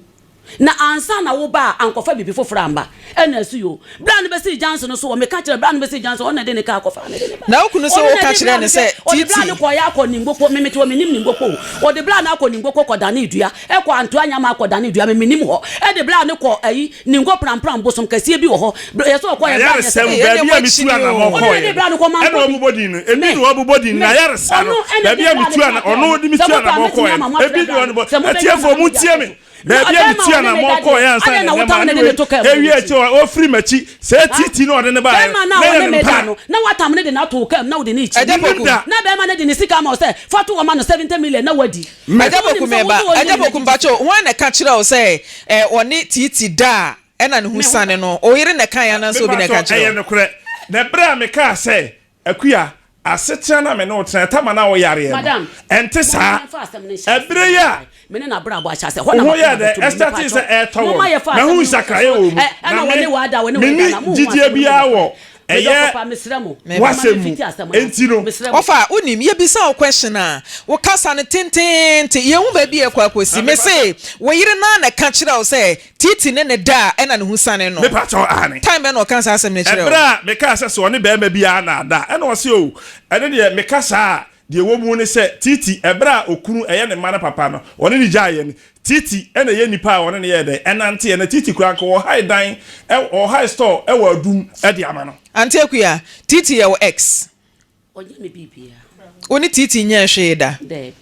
Speaker 4: Na ansa na wo ba a ankɔfa biribi foforɔ amba. Ɛna ɛso yoo. Berɛ a no bɛsii junction no so wɔ, meka kyerɛ, berɛ a no bɛsii junction, ɔno na ɛde ne kaa kɔfaa me de ne baeɛ.
Speaker 2: Na wo kunu se
Speaker 4: Ɔno na
Speaker 2: woka
Speaker 4: ɛde
Speaker 2: kyerɛɛ
Speaker 4: bra
Speaker 2: no
Speaker 4: no
Speaker 2: sɛ
Speaker 4: hwɛ, ɔde bra
Speaker 2: Titi.
Speaker 4: no kɔeɛ akɔ Ningokpo, me mete hɔ mennim Ningokpo o. Ɔde bra no akɔ Ningokpo kɔdanee dua, ɛkɔ Antoa Nyama akɔdane dua, me mennim hɔ. Ɛde bra no kɔ ayi, Ningo Prampram, bosom kɛseɛ bi wɔ hɔ. Berɛ, yɛsɛ ɔkɔeɛ, bra no yɛ
Speaker 3: N'ayaresa
Speaker 4: sɛ
Speaker 3: mu,
Speaker 2: Ei, ɛneɛ
Speaker 3: baabi a metu
Speaker 2: moakyini
Speaker 3: anammɔn
Speaker 2: o.
Speaker 4: Ɔno na
Speaker 3: kɔeɛ
Speaker 4: ɛde
Speaker 3: no,
Speaker 4: bra no kɔ,
Speaker 3: ɛna
Speaker 4: mankɔ bi.
Speaker 3: ɔbobɔ din no. Ebi
Speaker 4: Me,
Speaker 3: na ɔbobɔ din no,
Speaker 4: me,
Speaker 3: n'ayaresa no,
Speaker 4: ɔno ɛna ɛde
Speaker 3: baabi a
Speaker 4: bra no
Speaker 3: metu
Speaker 4: kaa
Speaker 3: ana,
Speaker 4: kaa
Speaker 3: ɔno
Speaker 4: no.
Speaker 3: de me
Speaker 4: Sɛ
Speaker 3: tu
Speaker 4: mopɛ a
Speaker 3: anammɔn
Speaker 4: mɛtumi
Speaker 3: kɔeɛ
Speaker 4: ama
Speaker 3: no,
Speaker 4: moafrɛ
Speaker 3: ebi na
Speaker 4: bra no,
Speaker 3: ɔde bɔ.
Speaker 4: sɛ mobɛnya
Speaker 3: Atiefoɔ,
Speaker 4: no na mode
Speaker 3: montie
Speaker 4: ato
Speaker 3: me.
Speaker 4: so. Na
Speaker 3: Baabi a
Speaker 4: ɔbɛrima
Speaker 3: metu
Speaker 4: a ɔne me
Speaker 3: anammɔn
Speaker 4: da deɛ,
Speaker 3: kɔeɛ ansa
Speaker 4: adɛn
Speaker 3: na
Speaker 4: na
Speaker 3: ɛnnɛ
Speaker 4: wotam
Speaker 3: maame
Speaker 4: no de
Speaker 3: wei
Speaker 4: no to kaa mu de
Speaker 3: awie
Speaker 4: no
Speaker 3: akyire
Speaker 4: kyi?
Speaker 3: hɔ, ɔfiri m'akyi, saa
Speaker 4: Ha?
Speaker 3: titi no a ɔde no baeɛ no,
Speaker 4: Bɛrima no a
Speaker 3: na ɛyɛ
Speaker 4: ɔne
Speaker 3: me
Speaker 4: me da
Speaker 3: mpena.
Speaker 4: no, na woatam no de no ato wo kaa mu na wode no rekyi.
Speaker 2: Agya
Speaker 3: Mennim
Speaker 2: Poku.
Speaker 3: da.
Speaker 4: Na bɛrima no de ne sika ama wo sɛ fa to hɔ ma no 70 million na woadi.
Speaker 3: Me.
Speaker 2: Agya
Speaker 4: Sɛ
Speaker 2: Poku
Speaker 4: wonim sɛ wo
Speaker 2: meba.
Speaker 4: nso ɔne
Speaker 2: Agya
Speaker 4: me
Speaker 2: Poku
Speaker 4: na didi
Speaker 2: mpakyɛw,
Speaker 4: sika.
Speaker 2: hwan na ɛka kyerɛɛ wo sɛ ɔne Titi da a? ɛna ne ho sane no, wo yere na ɛkaeɛ anaasɛ obi na ɛka
Speaker 3: Mepakyɛw,
Speaker 2: kyerɛɛ
Speaker 3: ɛyɛ
Speaker 2: wo?
Speaker 3: nokorɛ. Na ɛberɛ a mekaa sɛ, Akua, asetena no a me ne wo tena, ɛtam a na woyareɛ no,
Speaker 4: Madam,
Speaker 3: ɛnte
Speaker 4: momma
Speaker 3: saa.
Speaker 4: yɛmfa asɛm no nhyɛ aseɛ
Speaker 3: Ɛberɛ yi a
Speaker 4: mmepae. Me ne n'abrabɔ ahyɛ aseɛ, ɛhɔ
Speaker 3: wo
Speaker 4: na
Speaker 3: ho
Speaker 4: m'akoma
Speaker 3: yɛɛ dɛ,
Speaker 4: bɛto me,
Speaker 3: ɛstartee sɛ
Speaker 4: mepakyɛw.
Speaker 3: ɛretɔ wo
Speaker 4: Momma
Speaker 3: no,
Speaker 4: yɛfa asɛm
Speaker 3: mahu
Speaker 4: no nhyɛ
Speaker 3: nsakraeɛ
Speaker 4: aseɛ.
Speaker 3: wɔ wo mu,
Speaker 4: Ɛ, ɛna
Speaker 3: na
Speaker 4: wɔne
Speaker 3: me,
Speaker 4: w'ada, wɔne w'ada
Speaker 3: menni
Speaker 4: na monhu
Speaker 3: gyidie
Speaker 4: asɛm no mu
Speaker 3: biara
Speaker 4: nokorɛ.
Speaker 3: wɔ
Speaker 4: Me
Speaker 3: ɛyɛ
Speaker 4: dɔfo pa, mesrɛ mo,
Speaker 2: Meba.
Speaker 4: momma
Speaker 3: w'asɛm mu.
Speaker 4: memfiti asɛm no ase.
Speaker 3: Enti no.
Speaker 4: Mesrɛ mo.
Speaker 2: Ɔfa, wonim, yɛbisa wo question a, wo kasa no tenteenten, yɛnhu baabi a ɛkɔ akɔsi. Mese, wo yere no ara na ɛka kyerɛɛ wo sɛ Titi ne no da a ɛna ne ho siane no.
Speaker 3: Mepakyɛw, aane.
Speaker 2: Time bɛn na ɔkaa saa asɛm no kyerɛɛ wo?
Speaker 3: Ɛberɛ a mekaa sɛ sɛ ɔne barima biara na ada a, ɛna ɔse oh, ɛno deɛ meka saa a, deɛ ɛwɔ mu ne sɛ Titi, ɛberɛ a okunu ɛyɛ ne mma no papa no, ɔne no gyaeɛ no, Titi na ɛyɛ nipa a ɔne no yɛɛ dɛn, ɛnanteɛ, na Titi koraa anka ɔhae dan, ɔhae store wɔ Adum de ama no.
Speaker 2: Auntie Akua, Titi yɛ wo ex?
Speaker 4: Ɔnyɛ me biribiara.
Speaker 2: Wo ne Titi nyɛɛ hwee da?
Speaker 4: Daabi.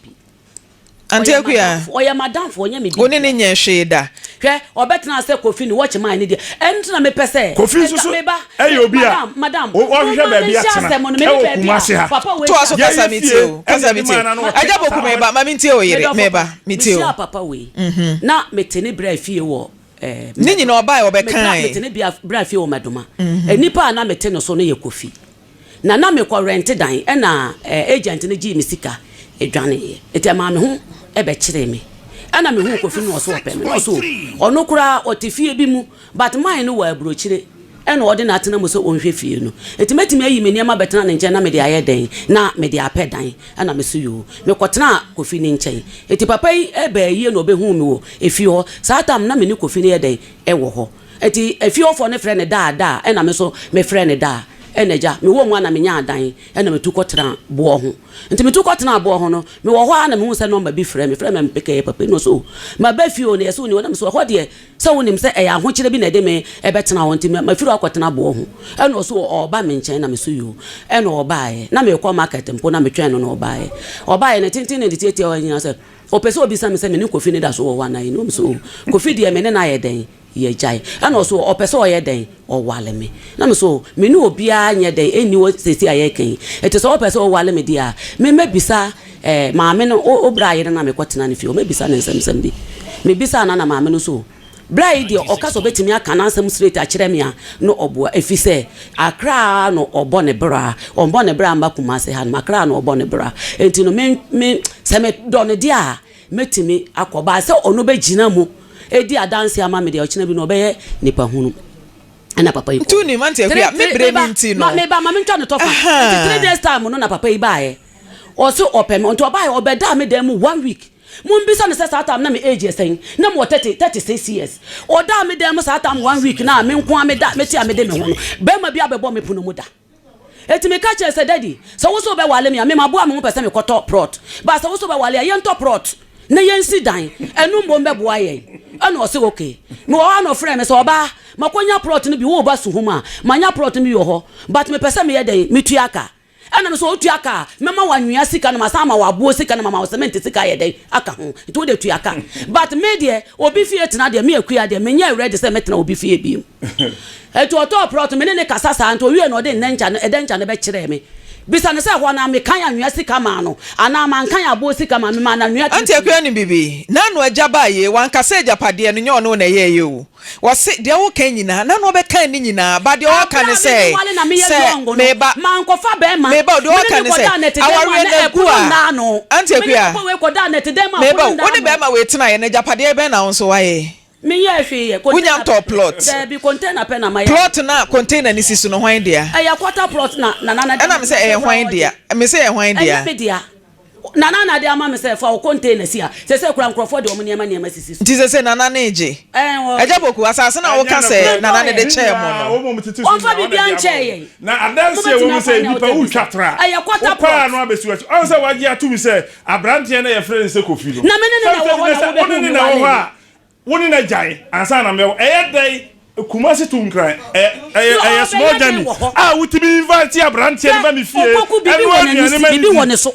Speaker 2: Auntie Akua.
Speaker 4: Ɔyɛ m'adamfo, ɔnyɛ me biribiara.
Speaker 2: Wo ne no nyɛɛ hwee da?
Speaker 4: Hwɛ, ɔbɛtena sɛ Kofi ne watch man ne deɛ. Ɛno nti na mepɛ sɛ.
Speaker 3: Kofi nso so ɛyɛ obi a ɔhwehwɛ baabi atena ɛwɔ Kumasi ha.
Speaker 2: Toa so kasa me tie o, kasa me tie. Agya Boku meba, ma mentie o yere, meba, metie o.
Speaker 4: Mehyia papa wei, na mete ne bra fie wɔ
Speaker 2: Ne nyina ɔbae ɔbɛkae.
Speaker 4: Mete ne bra fie wɔ Madoma. Nnipa a na mete no so no yɛ Kofi. Na na mekɔ rɛnte dan ɛna agent no gyee me sika dwaneeɛ nti ɛmaa me ho bɛkyeree me ɛna mehuu Kofi no ɔso ɔpɛ me na ɔso ɔno koraa ɔte fie bi mu but mine no wɔ aburokyire ɛna ɔde no atena mu sɛ ɔnhwɛ fie no nti mɛtumi ayi me nneɛma bɛtena ne nkyɛn na mede ayɛ dɛn na mede apɛ dan ɛna me so yoo mekɔtenaa Kofi ne nkyɛn nti papa yi baa yie na ɔbɛhuu me wɔ efie hɔ saa tam na me ne Kofi no yɛ dɛn ɛwɔ hɔ Enti efie hɔfoɔ no frɛ no Daa Daa, ɛna me nso mefrɛ no Daa. Ɛna agya, mewɔ mu a na menyaa dan, ɛna metu kɔtenaa boɔ ho. Nti metu kɔtenaa boɔ ho no, mewɔ hɔ ara na mehuu sɛ nɔmba bi frɛ me, frɛ me a mepekɛɛ papa yi na ɔse oh, maba fie o, na yɛse wonni hɔ, na mese ɛhɔ deɛ sɛ wonim sɛ ɛyɛ ahokyerɛ bi na ɛde me bɛtena hɔ nti mafiri hɔ akɔtena boɔ ho. Ɛna ɔse oh, ɔreba me nkyɛn, na mese yoo. Ɛna ɔbaeɛ, na merekɔ market mpo na metwɛn no na ɔbaeɛ. Ɔbaeɛ no tenten ne ne tiatia hɔ nyinaa sɛ ɔpɛ sɛ ɔbisa me sɛ me ne Kofi no da so wɔ hɔ anaa? Ɛna mese oh, Kofi deɛ me ne no ayɛ dɛn? Yɛgyae. Ɛna ɔse ɔpɛ sɛ ɔyɛ dɛn? Ɔwale me. Na me so me ne obiara nyɛ dɛn ɛnni hɔ seesei a yɛreka yi. Ɛti sɛ ɔpɛ sɛ ɔwale me deɛ a, me mɛbisa eh, maame no, o, o bra yere no a mekɔtena ne fie hɔ, mɛbisa no nsɛmsɛm bi. Mebisaa no na maame no so, bra yi deɛ ɔka sɛ ɔbɛtumi aka n'asɛm straight akyerɛ me a, na ɔboa. Ɛfiri sɛ Accra na ɔbɔ ne bra, ɔmmɔ ne bra mma Kumasi hanom, Accra na ɔbɔ ne bra. Ɛnti no me, me, sɛ medɔ no deɛ a, Mɛtumi akɔ but sɛ ɔno bɛgyina mu ɛdi adanseɛ ama me deɛ ɔkyena bi no ɔbɛyɛ nipa hunu ɛna papa yi
Speaker 2: Nti wonim Auntie Akua me berɛ no nti no.
Speaker 4: Meba ma mentwa no tɔfa nti 3 days time no na papa yi baeɛ ɔse ɔpɛ me nti ɔbaeɛ ɔbɛdaa me dan mu one week mombisa no sɛ saa time na me age yɛ sɛn na mewɔ 30 36 years ɔdaa me dan mu saa time one week na me nko a meda mete a mede me ho no bɛrima bi abɛbɔ me pono mu da. Enti meka kyerɛɛ no sɛ, Daddy, sɛ wo nso wobɛware me a, me maboa me ho pɛ sɛ mekɔtɔ prɔt. But sɛ wo nso wobɛware a, yɛntɔ prɔt na yɛnsi dan. Ɛno mmom bɛboa yɛn. Ɛnna ɔse okay. Mewɔ hɔ ara na ɔfrɛɛ me sɛ, Ɔbaa, makɔnya prɔt no bi, woreba Suhum a, manya prɔt no bi wɔ hɔ, but mepɛ sɛ meyɛ dɛn? Metua ka. Ɛnna me sɛ, Wotua ka a, mɛma wo anwea sika na masan ama wo aboɔ sika na mama wo cement sika ayɛ dɛn aka ho. Nti wo deɛ tua ka. But me deɛ, obi fie tena deɛ, me Akua deɛ, menyɛɛ ready sɛ mɛtena obi fie bio. Enti ɔtɔɔ prɔto, me ne no kasa saa, nti owiee no ɔde nnɛnkya no, ɛdɛnkya no bɛkyerɛɛ me. Bisa no sɛ ɛhɔ no mekan anwea sika maa no anaa mankan aboɔ sika maa no, memaa no anwea
Speaker 2: Auntie
Speaker 4: titiriw.
Speaker 2: Akua nim biribi? N'ano agya baa yei, wanka sɛ agyapadeɛ no nyɛ ɔno na ɛyɛeɛ o. Ɔse deɛ woka nyinaa, n'ano ɔbɛka ne nyinaa, but deɛ ɔka
Speaker 4: Aberɛ
Speaker 2: ne
Speaker 4: a me
Speaker 2: sɛ,
Speaker 4: ne wale na meyɛ
Speaker 2: sɛ
Speaker 4: young no,
Speaker 2: meba,
Speaker 4: mankɔfa bɛɛma,
Speaker 2: meba o, deɛ
Speaker 4: me ne
Speaker 2: ɔka
Speaker 4: no
Speaker 2: ne sɛ,
Speaker 4: kɔdaa nɛtedan mu a
Speaker 2: awareɛ
Speaker 4: na
Speaker 2: no agu
Speaker 4: ɛpono
Speaker 2: a,
Speaker 4: nna ano.
Speaker 2: Auntie
Speaker 4: Me ne
Speaker 2: Akua,
Speaker 4: papa wei kɔdaa nɛtedan mu a
Speaker 2: meba
Speaker 4: pono
Speaker 2: o,
Speaker 4: nna
Speaker 2: wo ne
Speaker 4: ano.
Speaker 2: bɛɛma wei tenaeɛ no, agyapadeɛ bɛn na wo nso woayɛ?
Speaker 4: Menyɛɛ hwee yɛ.
Speaker 2: Wonya
Speaker 4: Container
Speaker 2: ntɔɔ plot?
Speaker 4: Daabi, container pɛ na mayɛ.
Speaker 2: Plot no a container no si so no, hwan dea?
Speaker 4: Ɛyɛ quarter plot na Nana na de
Speaker 2: Ɛna
Speaker 4: ama
Speaker 2: me
Speaker 4: me
Speaker 2: sɛ
Speaker 4: sɛ
Speaker 2: ɛyɛ
Speaker 4: fa
Speaker 2: hwan
Speaker 4: ɔgye.
Speaker 2: dea? Me sɛ ɛyɛ hwan dea?
Speaker 4: Ɛnyɛ me dea. Nana na de ama me sɛ fa wo container si ha. Sɛsɛ koraa nkurɔfoɔ de wɔn nneɛma nneɛma sisi so.
Speaker 2: Nti sɛsɛ Nana no regye?
Speaker 4: Ɛɛ, ɔregye.
Speaker 2: Agya Poku, asase no a
Speaker 3: Ɛnyɛ
Speaker 2: woka sɛ
Speaker 3: nokorɛ.
Speaker 2: Nana no de
Speaker 3: Ne
Speaker 2: kyɛɛ mo
Speaker 3: nyinaa,
Speaker 2: no.
Speaker 3: wɔn a wɔtete so
Speaker 4: Ɔmfa
Speaker 3: nyinaa, wɔn na ɛde
Speaker 4: biribiara
Speaker 3: ama
Speaker 4: nkyɛɛ
Speaker 3: wɔn.
Speaker 4: yɛn.
Speaker 3: Na adanseɛ wɔ
Speaker 4: Mobɛtumi
Speaker 3: mu
Speaker 4: afa
Speaker 3: sɛ
Speaker 4: nea
Speaker 3: nnipa
Speaker 4: ɔtɔ bi
Speaker 3: wotwa
Speaker 4: so.
Speaker 3: tra.
Speaker 4: Ɛyɛ quarter
Speaker 3: Wokɔ a
Speaker 4: plot.
Speaker 3: na wabɛsi w'akyi. Ɔn sɛ wagye atom sɛ aberanteɛ no a yɛfrɛ no sɛ Kofi no.
Speaker 4: Na me ne no na
Speaker 3: Sɛ
Speaker 4: ɛwɔ hɔ na
Speaker 3: sɛ wo ne
Speaker 4: wobɛhu
Speaker 3: no
Speaker 4: me
Speaker 3: na ɛwɔ
Speaker 4: wale
Speaker 3: hɔ
Speaker 4: me.
Speaker 3: a, wo ne no agyae ansa na mɛwɔ. Ɛyɛ dɛn Kumasi to Nkran ɛ ɛyɛ
Speaker 4: Na
Speaker 3: ɛyɛ small
Speaker 4: ɔbɛyɛ dɛn
Speaker 3: journey
Speaker 4: wɔ hɔ?
Speaker 3: a wotumi invite aberanteɛ no
Speaker 4: Hwɛ,
Speaker 3: ba me fie
Speaker 4: Opoku, biribi
Speaker 3: ɛnoa
Speaker 4: wɔ n'ani
Speaker 3: aduane
Speaker 4: so,
Speaker 3: ma no
Speaker 4: biribi wɔ
Speaker 3: di.
Speaker 4: ne so.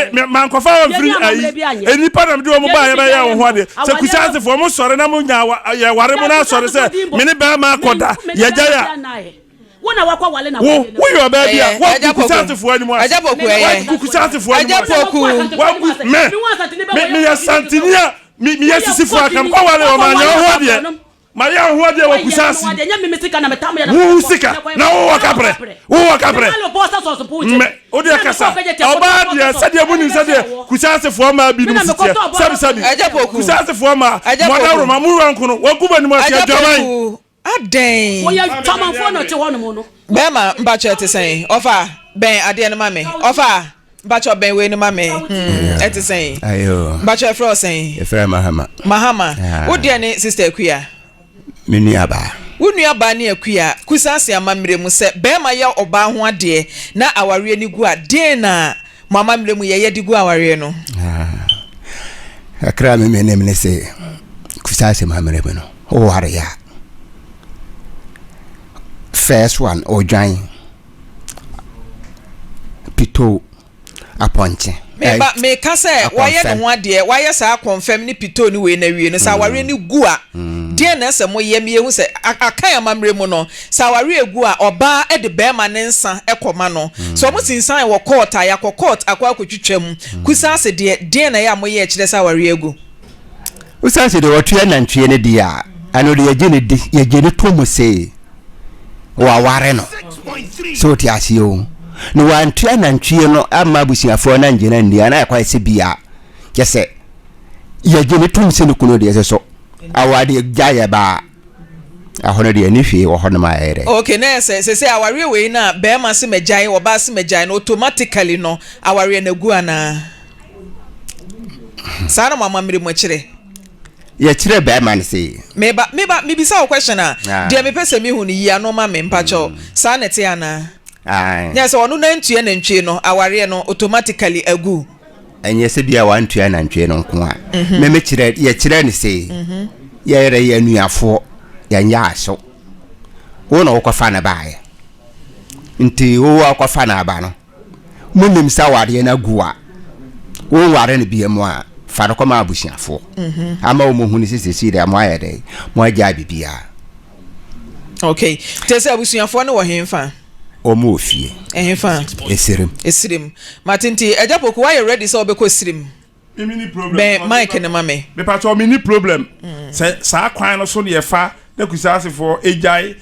Speaker 3: Mankɔware, me mankɔfa wɔn firi ayi. Nnipa na mede wɔn baa yɛbɛyɛ wɔn ho adeɛ. Sɛ Kusasefoɔ mo sɔre na mo nya yɛware mo na asɔre sɛ me ne bɛrima akɔda yɛgya yɛ a.
Speaker 4: Wo na wakɔ wale na
Speaker 3: Wo woyɛ ɔbaa bi a wagu Kusasefoɔ anim ase. Wagu Kusasefoɔ anim ase. Wagu me me meyɛ Santini a meyɛ Sisifoɔ aka mekɔ wale wɔn manyɛ wɔn ho adeɛ. Mayɛ wo ho adeɛ wɔ Kusasi. Wo sika na wowɔ kaprɛ. Wowɔ kaprɛ. Mmɛ wo deɛ kasa. Ɔbaa deɛ sɛdeɛ mo nim sɛdeɛ Kusasifoɔ mmaa binom si teɛ. Sɛbi sɛbi. Kusasifoɔ mmaa mo adaworoma mo wura nkono wɔgu mo anim ase adwaman.
Speaker 2: Adɛn?
Speaker 4: Wɔyɛ dwamanfoɔ na ɔte hɔnom no.
Speaker 2: Bɛɛma mpakyɛ ɛte sɛn? Ɔfa bɛn adeɛ no ma me. Ɔfa mpakyɛ bɛn wei no ma me. Hmm, ɛte sɛn? Mpakyɛ ɛfrɛ wo sɛn?
Speaker 5: Ɛfrɛ Mahama.
Speaker 2: Mahama. Wo deɛ ne Sister Akua?
Speaker 5: Me nua baa.
Speaker 2: Wo nua baa ne Akua. Kusase amammerɛ mu sɛ bɛɛma yɛ ɔbaa ho adeɛ na awareɛ no gu a, deɛn na mo amammerɛ mu yɛyɛ de gu awareɛ no?
Speaker 5: Kakra a me menim ne se Kusase amammerɛ mu no, woware a, first one odwan, pitoo, apɔnkye.
Speaker 2: Meba meka sɛ wayɛ ne ho adeɛ wayɛ saa kɔnfɛm ne pitoo ne wei no awie no sɛ awareɛ no gu a deɛn na ɛsɛ moyɛ ma yɛhu sɛ Akan amammerɛ mu no sɛ awareɛ gu a ɔbaa de barima ne nsa kɔma no sɛ wɔn sinsan wɔ court a yɛakɔ court akɔ akɔtwitwa mu Kusase deɛ deɛn na ɛyɛ a moyɛ kyerɛ sɛ awareɛ agu.
Speaker 5: Osiane sɛ deɛ ɔtua nantwie no deɛ a, ɛno deɛ yɛgye no di, yɛgye no to mu se waware no. So wote aseɛ o. Na wantua nantwie no amma abusuafoɔ no angye no anni a, na ɛkɔyɛ sɛ bi a kyɛ sɛ yɛgye no tom sɛ ne kunu deɛ sɛ so awadeɛ gya yɛ baa ɛhɔ no deɛ ne hwee wɔ hɔ nom a ɛyɛ dɛ.
Speaker 2: Okay, na ɛsɛ sɛ sɛ awareɛ wei no a bɛrima se magyae, ɔbaa se magyae no automatically no awareɛ no agu anaa? Saa na mo amammerɛ mu kyerɛ.
Speaker 5: Yɛkyerɛ bɛrima no sei.
Speaker 2: Meba meba mebisa wo question a deɛ mepɛ sɛ mehu no yi ano ma me mpakyɛw saa na ɛte anaa? Nyɛ sɛ ɔno nantua nantwie no awareɛ no automatically agu.
Speaker 5: Ɛnyɛ sɛ bia wantua nantwie no nko a me me kyerɛ yɛkyerɛ no sei yɛyɛrɛ yɛ anuafoɔ yɛnyɛ aso wo na wokɔfa no baeɛ nti wo akɔfa no aba no Monim sɛ awareɛ no agu a, wonware no biam a, fa no kɔma abusuafoɔ mhm. ama wɔn hunu sɛ sɛsii deɛ moayɛ dɛ moagyae biribiara.
Speaker 2: Okay, te sɛ abusuafoɔ no wɔ henfa?
Speaker 5: Wɔn wɔ fie.
Speaker 2: Ɛhenfa?
Speaker 5: Esirim.
Speaker 2: Esirim. Mate nti, Agya Poku, woayɛ ready sɛ wobɛkɔ Sirim? Bɛn mic no ma me.
Speaker 3: Mepakyɛw me ni problem sɛ saa kwan no so na yɛfa na kusasefoɔ egyae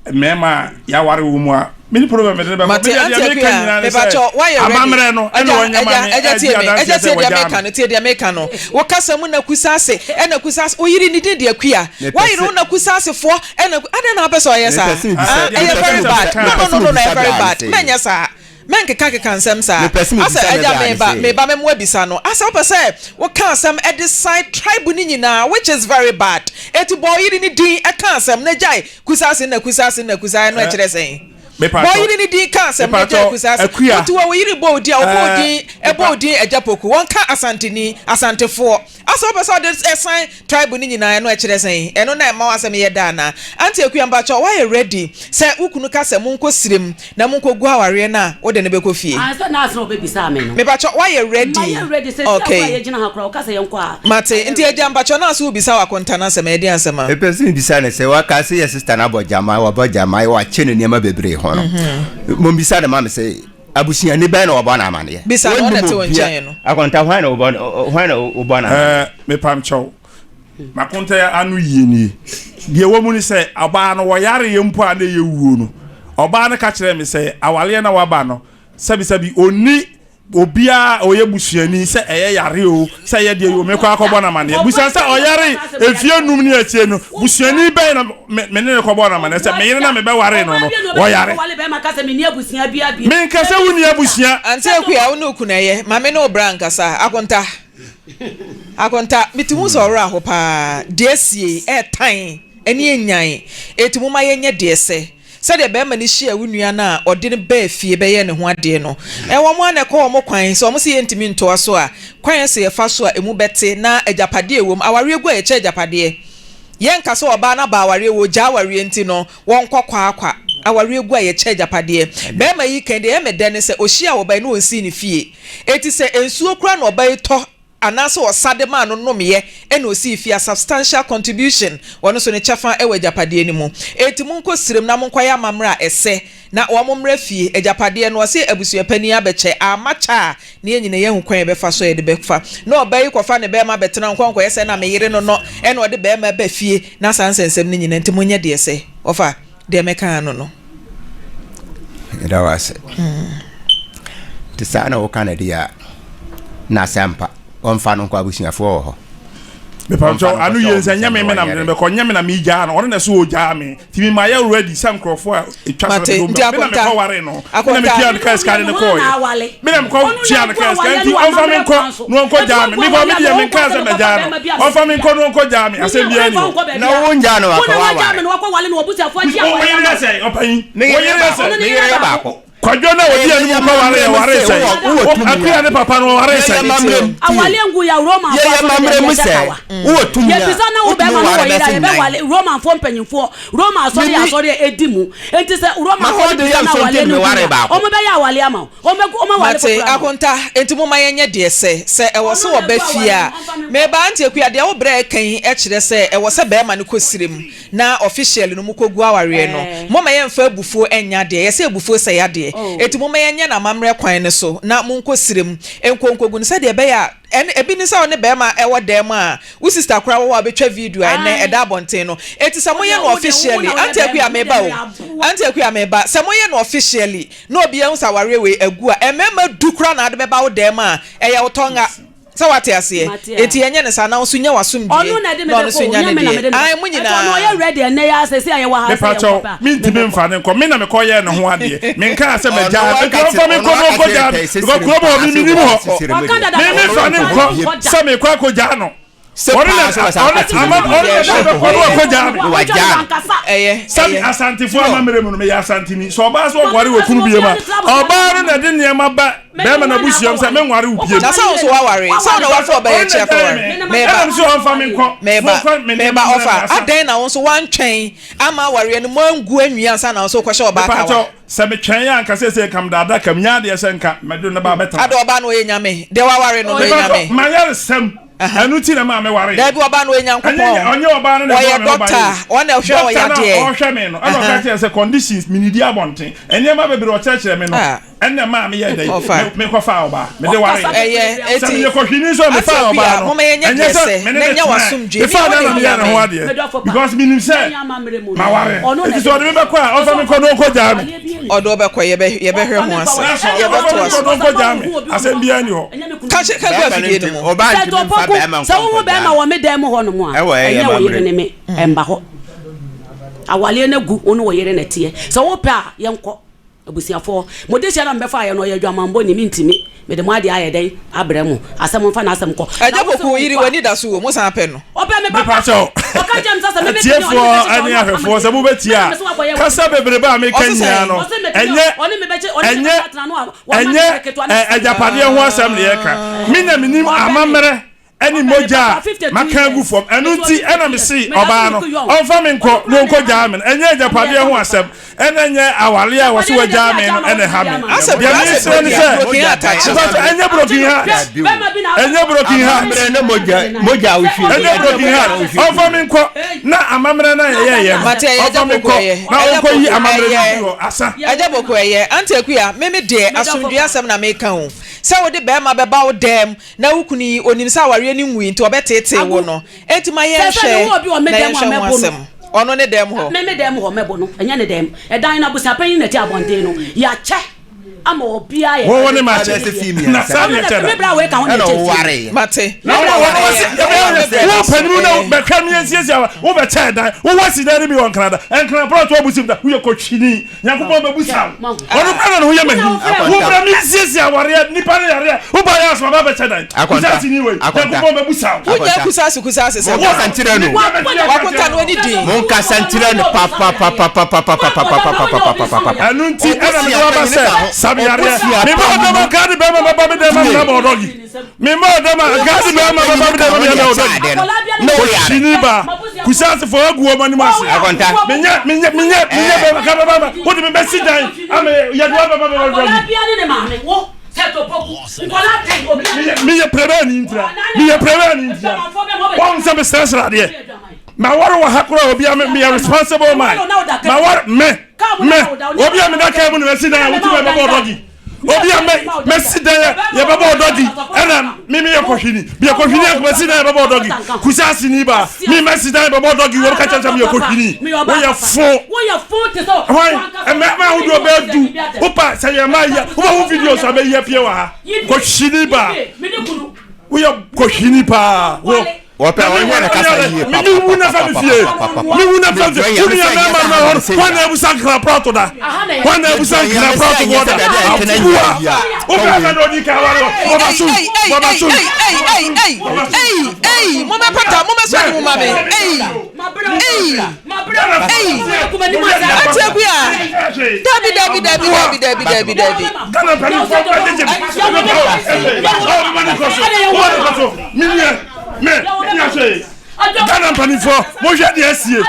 Speaker 3: mmarima a yɛaware wɔn mu a me ni problem mede no bɛkɔ.
Speaker 2: Mate
Speaker 3: Me deɛ
Speaker 2: Auntie
Speaker 3: deɛ meka
Speaker 2: Akua
Speaker 3: nyinaa ne sɛ
Speaker 2: mepakyɛw woayɛ ready
Speaker 3: amammerɛ no ɛna
Speaker 2: Agya
Speaker 3: wɔnyɛ ma
Speaker 2: agya
Speaker 3: me
Speaker 2: agya
Speaker 3: ɛdi
Speaker 2: tie me
Speaker 3: adanseɛ
Speaker 2: agya
Speaker 3: sɛ
Speaker 2: tie deɛ
Speaker 3: wɔagyaa
Speaker 2: meka
Speaker 3: no.
Speaker 2: no tie deɛ meka no wo kasa mu na kusase ɛna kusase wo yere ne din de Akua
Speaker 5: Mepɛ
Speaker 2: woayere
Speaker 5: sɛ
Speaker 2: wo na kusasefoɔ ɛna adɛn na wopɛ sɛ ɔyɛ saa
Speaker 5: mepɛ sɛ mebisa
Speaker 2: ah
Speaker 3: Deɛ
Speaker 2: ɛyɛ
Speaker 5: mepɛ
Speaker 3: mepɛ
Speaker 5: sɛ
Speaker 2: very
Speaker 3: sɛ
Speaker 2: bad
Speaker 5: mebisa
Speaker 2: no
Speaker 3: meka
Speaker 2: no
Speaker 5: mepɛ sɛ
Speaker 2: no no no
Speaker 5: mebisa
Speaker 2: ɛyɛ very
Speaker 5: bra ne
Speaker 2: bad
Speaker 5: sɛ
Speaker 2: mɛnyɛ saa Mɛnkekakeka nsɛm saa.
Speaker 5: Mepɛ sɛ
Speaker 2: Asɛ
Speaker 5: mebisa me
Speaker 2: agya
Speaker 5: bra ne
Speaker 2: meba
Speaker 5: se.
Speaker 2: meba mɛmo abisa no asɛ wopɛ sɛ woka asɛm de san tribe no nyinaa which is very bad eti bɔ ɔyere no din ka asɛm na gyae kusase na kusase na kusa ɛno ɛkyerɛ sɛn bɔ
Speaker 3: Mepatɔ
Speaker 2: ɔyere no din ka asɛm na gyae
Speaker 3: mepatɔ
Speaker 2: kusase
Speaker 3: Akua
Speaker 2: wote wɔ wo yere bɔ wo din a wɔbɔ wo
Speaker 3: ɛɛ
Speaker 2: din ɛbɔ
Speaker 3: mepa
Speaker 2: wo din agya poku wɔnka asanteni asantefoɔ Asɛ wopɛ sɛ ɔde san tribe no nyinaa ɛno ɛkyerɛ sɛn? Ɛno na ɛma w'asɛm yɛ dɛ anaa? Auntie Akua mpakyɛw woayɛ ready sɛ wo kunu ka sɛ monkɔ srem na monkɔ gu awareɛ no a wode no bɛkɔ fie?
Speaker 4: Ansa na asɛm a ɔbɛbisaa me no.
Speaker 2: Mepakyɛw woayɛ ready?
Speaker 4: Mayɛ ready sɛ sɛ
Speaker 2: Okay.
Speaker 4: koraa yɛgyina ha koraa ɔka sɛ yɛnkɔ a
Speaker 2: Mate,
Speaker 4: mayɛ
Speaker 2: nti
Speaker 4: ready.
Speaker 2: agya mpakyɛw na ase wobisa wo akonta no asɛm ɛyɛ deɛn asɛm a?
Speaker 5: Mepɛ sɛ mebisa no sɛ waka sɛ yɛ sister no abɔ gyama wabɔ gyama wakyɛ no nneɛma bebree ho no mommisa no ma me sɛ Abusuani bɛn na wɔbɔ no amaneɛ?
Speaker 2: Bisa no, ɔna
Speaker 5: Wonnim
Speaker 2: ɛte wo
Speaker 5: obia.
Speaker 2: nkyɛn no.
Speaker 5: Akonta, hwan na wobɔ no, hwan na wobɔ no amaneɛ?
Speaker 3: Ɛɛ, mepamkyɛw, m'akonta yi ano yie nie. Deɛ ɛwɔ mu ne sɛ, ɔbaa no wɔyareeɛ mpo a na ɛyɛ wuo no, ɔbaa no ka kyerɛɛ me sɛ awareɛ no a waba no, sɛbisɛbi, ɔnni obiara a ɔyɛ busuani, sɛ ɛyɛ yare o, sɛ ɛyɛ deɛ o, mekɔ akɔbɔ no amaneɛ. Busa sɛ ɔyare mfeɛ num ne akyire no, busuani bɛn na me me ne no kɔbɔɔ no amanneɛ sɛ me yere na mebɛwaree no no, ɔyare. Menka sɛ wonni abusua.
Speaker 2: Auntie Akua, wo ne wo kunu ɛyɛ? Ma me ne wo bra nkasa. Akonta, Akonta, mete hu sɛ ɔwerɛ aho paa. Deɛ asie yi, ɛɛtan ɛne ɛnyan. Enti momma yɛnyɛ deɛ ɛsɛ. Sɛdeɛ barima no hyiaa wo nua no a ɔde no baa fie bɛyɛɛ ne ho adeɛ no, wɔn ara na ɛkɔ wɔn kwan. Sɛ wɔse yɛntumi ntoa so a, kwan a ɛsɛ yɛfa so a ɛmu bɛte na agyapadeɛ a ɛwɔ mu, awareɛ gu a yɛkyɛ agyapadeɛ. Yɛnka sɛ ɔbaa no aba awareɛ, wɔgyaa awareɛ nti no wɔnkɔ kwaakwa. Awareɛ gu a yɛkyɛ agyapadeɛ. Barima yi kan deɛ ɛyɛ me dɛ ne sɛ ɔhyiaa ɔbaa yi na ɔnsii ne fie. Enti sɛ nsuo koraa na ɔbaa yi tɔ. anaasɛ ɔsa de maa no nomeɛ ɛna ɔsii fie a substantial contribution ɔno nso ne kyɛfa wɔ agyapadeɛ no mu. Enti monkɔ srem na monkɔyɛ amammerɛ a ɛsɛ na wɔn mmra fie. Agyapadeɛ no ɔse abusua panin abɛkyɛ, amma kyɛ a na yɛn nyinaa yɛahu kwan a yɛbɛfa so a yɛde bɛfa. Na ɔbaa yi kɔfa ne barima bɛtena nkɔ nkɔyɛ sɛ na me yere no nɔ ɛna ɔde barima ba fie na saa nsɛnsɛm no nyinaa nti monyɛ deɛ ɛsɛ. Ɔfa deɛ mɛka ano no.
Speaker 5: Yɛda wo ase. Nti saa na woka no deɛ a, na asɛmpa. Wɔmfa no nkɔ abusuafoɔ wɔ hɔ.
Speaker 3: Mepamkyɛw ano yie nsɛ nyɛ me me na mede bɛkɔ nyɛ me na megyaa no ɔno na ɛso ɔgyaa me nti me mayɛ ready sɛ nkurɔfoɔ a ɛtwa sɛ mede me na mekɔ ware no me na metua no kaa sika de no kɔɔyɛ me na mekɔ tua no kaa sika nti ɔmfa me nkɔ na ɔnkɔ gyaa me mekɔ me deɛ menkaa sɛ mɛgyaa no ɔmfa me nkɔ na ɔnkɔ gyaa me asɛm biara ni hɔ
Speaker 5: na wongyaa no wakɔ waware
Speaker 3: wo yere yɛ sɛ ɔpanyin wo yere yɛ sɛ
Speaker 5: me yere yɛ baako
Speaker 3: Kwadwo na ɔdi anim kɔ ware yɛ ware sɛn? Akua ne papa no wɔware sɛn?
Speaker 4: Awale ngu ya Romanfoɔ asɔre dɛm yɛ dakawa. Yɛbisa na wo bɛrima no wɔ yere a yɛbɛwale Romanfoɔ mpanyinfoɔ Roma asɔre yɛ asɔre a ɛdi mu nti sɛ Romanfoɔ no bisa na awale no ngu ya wɔn bɛyɛ awale ama wo wɔn bɛ wɔn awale
Speaker 2: Mate
Speaker 4: foforɔ ama wo.
Speaker 2: akonta enti momma yɛnyɛ deɛ sɛ sɛ ɛwɔ sɛ wɔba fie a meba Auntie Akua deɛ wo brɛ reka yi kyerɛ sɛ ɛwɔ sɛ bɛrima no kɔ srem na officially no mokɔgu awareɛ no, momma yɛmfa abufuo nyɛ adeɛ, yɛsɛ abufuo sɛe adeɛ, enti momma yɛnyɛ no amammerɛ kwan no so na monkɔ serɛ mu nkɔ nkɔgu no sɛdeɛ ɛbɛyɛ a ɛne ebi ne sɛ wo ne barima wɔ dan mu a wo sister koraa wɔ hɔ a wobɛtwa video a ɛnnɛ ɛda abɔnten no, enti sɛ moyɛ no officially, Auntie Akua meba o, Auntie Akua meba, sɛ moyɛ no officially na obiara hu sɛ awareɛ wei agu a, mmarima du koraa na wode bɛba wo dan mu a, ɛyɛ wo tɔnga. Sɛ wate aseɛ?
Speaker 4: Mate a.
Speaker 2: Enti yɛnyɛ no saa, na wo nso nya w'asomdwie,
Speaker 4: Ɔno na ɛde me
Speaker 2: na ɔno
Speaker 4: bɛkɔ
Speaker 2: nso
Speaker 4: o,
Speaker 2: nya
Speaker 4: nyɛ
Speaker 2: ne
Speaker 4: me na
Speaker 2: deɛ.
Speaker 4: mede no
Speaker 2: Ae,
Speaker 4: bɛkɔ.
Speaker 2: mo
Speaker 4: Ɛnti ɔno
Speaker 2: nyinaa.
Speaker 4: ɔyɛ ready ɛnnɛ yi ara seesei a yɛwɔ ha sɛ
Speaker 3: Mepakyɛw,
Speaker 4: yɛnkɔ pɛ a,
Speaker 3: mentumi
Speaker 4: mebɛkɔ.
Speaker 3: mfa no nkɔ. Me na mekɔyɛɛ ne ho adeɛ. Menkaa sɛ
Speaker 5: Ɔno
Speaker 3: magyaa no. Enti
Speaker 5: aka
Speaker 3: ɔmfa
Speaker 5: kyerɛ
Speaker 3: me
Speaker 5: ɔno
Speaker 3: nkɔ na
Speaker 5: aka kyerɛ
Speaker 3: ɔnkɔgyaa
Speaker 5: pɛɛ
Speaker 3: me.
Speaker 5: sɛ
Speaker 3: Because
Speaker 5: sirem
Speaker 3: kurom hɔ
Speaker 5: paa
Speaker 3: me
Speaker 5: sɛ
Speaker 3: mennim
Speaker 5: wɔ
Speaker 3: hɔ.
Speaker 5: sisire mu
Speaker 4: Waka
Speaker 5: deɛ.
Speaker 4: dada
Speaker 3: Me
Speaker 4: sɛ
Speaker 3: memfa
Speaker 4: ɔno
Speaker 3: no
Speaker 4: ɔmfa
Speaker 3: nkɔ
Speaker 4: no nkɔ da.
Speaker 3: sɛ mekɔ akɔgyaa no.
Speaker 5: Sɛ
Speaker 3: Ɔno
Speaker 5: paa
Speaker 3: na
Speaker 5: sɛ wɔsan
Speaker 3: ɔno
Speaker 5: aka kyerɛ
Speaker 3: ama
Speaker 5: mu
Speaker 3: ɔno
Speaker 5: deɛ.
Speaker 3: na ɛde me bɛkɔ na wakɔgyaa me.
Speaker 5: Na wagyaa no.
Speaker 2: Ɛyɛ,
Speaker 3: Sɛbi
Speaker 2: ɛyɛ.
Speaker 3: Asantefoɔ amammerɛ mu no, meyɛ Asanteni. Sɛ ɔbaa sɛ ɔkɔware wɔ kunu biam a, ɔbaa no na ɛde nneɛma ba bɛrima no abusua mu sɛ menware wo biam.
Speaker 2: Na sɛ wo nso woaware, sɛ wo na woafa ɔbaa yi akyi akɔware. Meba,
Speaker 3: Ɛna mese ɔmfa me nkɔ.
Speaker 2: meba,
Speaker 3: Momfa me nneɛma
Speaker 2: meba,
Speaker 3: mmrɛ
Speaker 2: ɔfa.
Speaker 3: me asa.
Speaker 2: Adɛn na wo nso woantwɛn amma awareɛ no moangu anwie ansa na wo nso wokɔhyɛ ɔbaa kawa?
Speaker 3: Mepakyɛw, sɛ metwɛn a anka seesei nka meda adaka mu. Nyɛ adeɛ sɛ nka mɛde no ba abɛtena.
Speaker 2: Adɛn ɔbaa no ɔyɛ nyame? Deɛ woaware no no ɔyɛ
Speaker 3: Mepakyɛw,
Speaker 2: nyame?
Speaker 3: m'ayaresɛm. Ɛno nti na ɛmaa me waree.
Speaker 2: Dabi, ɔbaa no ɔyɛ Nyankopɔn.
Speaker 3: Ɛnyɛ ɔnyɛ ɔbaa no na
Speaker 2: Ɔyɛ
Speaker 3: ɛbɔɔ me ho ban
Speaker 2: doctor,
Speaker 3: o.
Speaker 2: ɔno na ɔhwɛ
Speaker 3: Doctor
Speaker 2: ɔyɛ
Speaker 3: no a
Speaker 2: adeɛ.
Speaker 3: ɔhwɛ me no, ɛna ɔka kyerɛɛ sɛ conditions, menidi abɔnten, nneɛma bebree ɔkyerɛkyerɛ me no,
Speaker 2: Ah.
Speaker 3: ɛna ɛmaa meyɛɛ dɛn?
Speaker 2: Ɔfa.
Speaker 3: Me mekɔfaa ɔbaa, mede waree.
Speaker 4: Ɔkasa
Speaker 2: Ɛyɛ,
Speaker 3: Sɛ
Speaker 2: eti,
Speaker 3: meyɛ kɔhwini nso a
Speaker 2: Auntie
Speaker 3: mefaa
Speaker 2: Akua,
Speaker 3: ɔbaa no,
Speaker 2: momma yɛnyɛ
Speaker 3: ɛnyɛ
Speaker 2: deɛ
Speaker 3: sɛ
Speaker 2: ɛsɛ,
Speaker 3: me ne
Speaker 2: na
Speaker 3: no
Speaker 2: nya
Speaker 3: tenae.
Speaker 2: w'asomdwoeɛ.
Speaker 3: Mefaa
Speaker 2: Me
Speaker 3: no
Speaker 2: ne
Speaker 3: na
Speaker 2: wo
Speaker 3: meyɛɛ
Speaker 2: deɛ
Speaker 3: ne ho
Speaker 2: hia me.
Speaker 3: adeɛ because menim sɛ maware. Enti sɛ ɔde me bɛkɔ a, ɔmfa me nkɔ na ɔnkɔgyaa me.
Speaker 2: Ɔde wo bɛkɔ, yɛbɛ, yɛbɛhwɛ ho asɛm.
Speaker 3: Nanso ɔmfa me
Speaker 2: Yɛbɛtoa
Speaker 3: nkɔ
Speaker 2: so.
Speaker 3: na ɔnkɔgyaa me. Asɛm biara nni hɔ.
Speaker 2: Ka kyerɛ, ka gu
Speaker 5: Bɛrima no
Speaker 2: afidie no
Speaker 5: ntumi
Speaker 2: mu.
Speaker 5: ɔbaa
Speaker 4: Sɛ
Speaker 5: ntumi mfa
Speaker 4: Opoku,
Speaker 5: bɛrima
Speaker 4: sɛ
Speaker 5: nkɔ
Speaker 4: wohu
Speaker 5: nkɔgyaa
Speaker 4: bɛrima
Speaker 5: no.
Speaker 4: wɔ me dan mu hɔ nom a,
Speaker 5: Ɛwɔ ɛyɛ
Speaker 4: ɛnyɛ wo yere
Speaker 5: amammerɛ
Speaker 4: ne
Speaker 5: mu.
Speaker 4: me, ɛmba hɔ. Awaleɛ no agu, wo ne wo yere na ɛteɛ. Sɛ wopɛ a, yɛnkɔ. Abusuafoɔ, mo dehyeɛ no a mobɛfaeɛ no, ɔyɛ adwamammɔni, mentumi. Mede mo adeɛ ayɛ dɛn abrɛ mo? Asɛm momfa n'asɛm nkɔ.
Speaker 2: Agya
Speaker 4: Na wo se
Speaker 2: Poku, wo yere,
Speaker 4: wonkɔ a,
Speaker 2: w'ani da so wɔ mu, wosan pɛ no?
Speaker 4: Ɔpɛ me papa.
Speaker 3: Mepakyɛw,
Speaker 4: Ɔka kyerɛ me sɛ sɛ me mepɛ ne ɔne me
Speaker 3: atiefoɔ
Speaker 4: bɛkyekyɛ
Speaker 3: ne
Speaker 4: ɔno apam
Speaker 3: ahwɛfoɔ, sɛ
Speaker 4: adeɛ.
Speaker 3: mobɛtie
Speaker 4: Mena
Speaker 3: a,
Speaker 4: me so wakɔyɛ wɔ
Speaker 3: kasa bebrebe a meka
Speaker 2: Ɔse
Speaker 3: nyinaa
Speaker 2: sɛn?
Speaker 3: no,
Speaker 4: Ɔse mepɛ ne
Speaker 3: ɛnyɛ
Speaker 4: ɔne me bɛkye ɔne me
Speaker 3: ɛnyɛ
Speaker 4: bɛkye atena no a wama me
Speaker 3: ɛnyɛ
Speaker 4: yere ketewa ne
Speaker 3: ɛ, agyapadeɛ ho asɛm na yɛka. Me na menim
Speaker 4: Ɔpɛ me.
Speaker 3: amammerɛ ne
Speaker 4: Ɔpɛ me
Speaker 3: mogya
Speaker 4: papa
Speaker 3: a
Speaker 4: 52
Speaker 3: maka agu
Speaker 4: years.
Speaker 3: fam. Ɛno
Speaker 4: Mete
Speaker 3: nti
Speaker 4: hɔ
Speaker 3: ɛna
Speaker 4: 52
Speaker 3: mese
Speaker 4: years. Meda so
Speaker 3: ɔbaa no,
Speaker 4: look young.
Speaker 3: ɔmfa me
Speaker 4: Ɔno
Speaker 3: nkɔ na
Speaker 4: koraa na ɛha
Speaker 3: ɔnkɔgyaa
Speaker 4: me.
Speaker 3: me no. Ɛnyɛ
Speaker 4: Ɛna
Speaker 3: agyapadeɛ
Speaker 4: ɛha
Speaker 3: ho
Speaker 4: me
Speaker 3: asɛm,
Speaker 4: paa.
Speaker 3: ɛna ɛnyɛ awareɛ a wɔse
Speaker 4: Agyapadeɛ no deɛ
Speaker 3: wagyaa
Speaker 4: sɛ
Speaker 3: me
Speaker 4: agyaa
Speaker 3: no
Speaker 4: ma
Speaker 3: ɛna
Speaker 4: wode
Speaker 3: ɛha
Speaker 4: bi
Speaker 3: me.
Speaker 4: ama me.
Speaker 2: Asɛ
Speaker 3: Deɛ
Speaker 2: asɛ
Speaker 3: mesrɛ ne
Speaker 2: broken
Speaker 3: sɛ,
Speaker 2: broken heart akye.
Speaker 3: mepakyɛw, ɛnyɛ broken heart.
Speaker 5: Dabi o.
Speaker 3: Ɛnyɛ broken heart.
Speaker 5: Amammerɛ ne mogya mogya a wohwie
Speaker 3: Ɛnyɛ broken heart. Ɔmfa me nkɔ na amammerɛ no a yɛyɛeɛ no,
Speaker 2: Mate ɛyɛ agya
Speaker 3: ɔmfa me
Speaker 2: Poku
Speaker 3: nkɔ
Speaker 2: ɛyɛ.
Speaker 3: na
Speaker 2: Agya
Speaker 3: ɔnkɔyi
Speaker 2: Poku
Speaker 3: amammerɛ no
Speaker 2: ɛyɛ.
Speaker 3: mfiri hɔ. Asa.
Speaker 2: Agya Poku ɛyɛ. Auntie Akua, me me deɛ asomdwoeɛ asɛm na meka o. Sɛ wode barima bɛba wo dɛm na wo kunu yi ɔnim sɛ awareɛ no nwui nti ɔbɛteetee wo
Speaker 4: Agu.
Speaker 2: no, enti ma
Speaker 4: Sɛ sɛ
Speaker 2: yɛnhwɛ
Speaker 4: mewɔ obi wɔ me
Speaker 2: na
Speaker 4: dan mu a
Speaker 2: yɛnhwɛ ho
Speaker 4: mɛbo no.
Speaker 2: asɛm. Ɔno ne dɛm hɔ.
Speaker 4: Me me dan mu hɔ mɛbo no, ɛnyɛ ne dan mu. Ɛdan no abusua panyin na ɛte abɔnten no. Yɛakyɛ ama obiara yɛ.
Speaker 3: Wo wo ne
Speaker 5: Abɛsɛ
Speaker 3: makyɛ.
Speaker 5: fii
Speaker 3: Na
Speaker 5: mmiɛnsa
Speaker 3: saa
Speaker 4: Ɔno
Speaker 3: deɛ
Speaker 4: na
Speaker 3: kyɛ
Speaker 4: me
Speaker 3: da.
Speaker 4: bra wei ka ho na
Speaker 5: ɛna
Speaker 4: ɛkyɛ fie.
Speaker 5: wowareeɛ.
Speaker 2: Mate.
Speaker 3: Na
Speaker 2: Ɛyɛ
Speaker 3: wo
Speaker 2: ɛyɛ
Speaker 3: wo se
Speaker 2: ɛyɛ me brɛ
Speaker 3: wo
Speaker 2: da so
Speaker 3: panimu na
Speaker 2: ɛyɛ.
Speaker 3: bɛhwɛ me ansiesie awa wo bɛkyɛ dan wo wasi dan no bi wɔ nkrada nkran prɔto abusim da woyɛ kɔhwini Nyankopɔn bɛbusa wo. Ɔno kora na ne ho yɛ mahi. Wo bra me nsiesie awareɛ nipa no yareɛ. Wo ba yɛ asoma ba bɛkyɛ dan. Kusase ni wei. Nyankopɔn bɛbusa wo.
Speaker 2: Wonya kusase kusase sɛ
Speaker 5: Monkasa nkyerɛ no.
Speaker 2: Wakonta no ani din.
Speaker 5: Monkasa nkyerɛ no papapapapapapapapapapapapa.
Speaker 3: Ɛno nti ɛna mede waba sɛ sa me yareɛ. Mema ɔdɔm anka de bɛrima bɛba me dɛm amena ma ɔdɔgi. Mema ɔdɔm anka de bɛrima bɛba me dɛm amena ma ɔdɔgi. Ɔhyini ba kusaasefo agu wɔn anim ase. Menyɛ menyɛ menyɛ menyɛ bɛrima ka bɛba ma wode me bɛsi dan ama yɛde wa bɛba bɛba dɔgi. Meyɛ prɛbɛni ntira. Meyɛ prɛbɛni ntira. Wɔn sɛ mesrɛsrɛ adeɛ. Ma wɔre wɔ ha koraa obi a meyɛ responsible man. Ma wɔre me me obi a meda kaa mu na masi dan a wotumi bɛbɔ ɔdɔgi. Obi a mɛ mɛsi dan yɛbɛbɔ ɔdɔgi ɛna me meyɛ kɔhwini. Meyɛ kɔhwini a masi dan yɛbɛbɔ ɔdɔgi. Kusa ni ba me mɛsi dan yɛbɛbɔ ɔdɔgi wɔn ka kyerɛ sɛ meyɛ kɔhwini. Woyɛ fo. Hwan mmarima ahodoɔ bɛyɛ du wopa sɛ yɛ ma yɛ wobɛhu videos a bɛyi apue wɔ ha kɔhwini ba woyɛ kɔhwini paa wo
Speaker 5: wɔpɛ wɔnyɛ ne kasa yie
Speaker 3: me wu na fa me fie me wu na fa me fie wo nua mmarima no hɔ hwan na abusa nkra prɔto da hwan na abusa nkra prɔto bɔ da aboa wopɛ sɛ na ɔdi ka ware bɔba so bɔba so
Speaker 2: momɛpata momɛsɔ ne mu ma me Ei! Ei! Auntie Akua! Dabi, dabi, dabi, dabi, dabi, dabi, dabi.
Speaker 3: Ghana mpanimfoɔ monhwɛ deɛ asie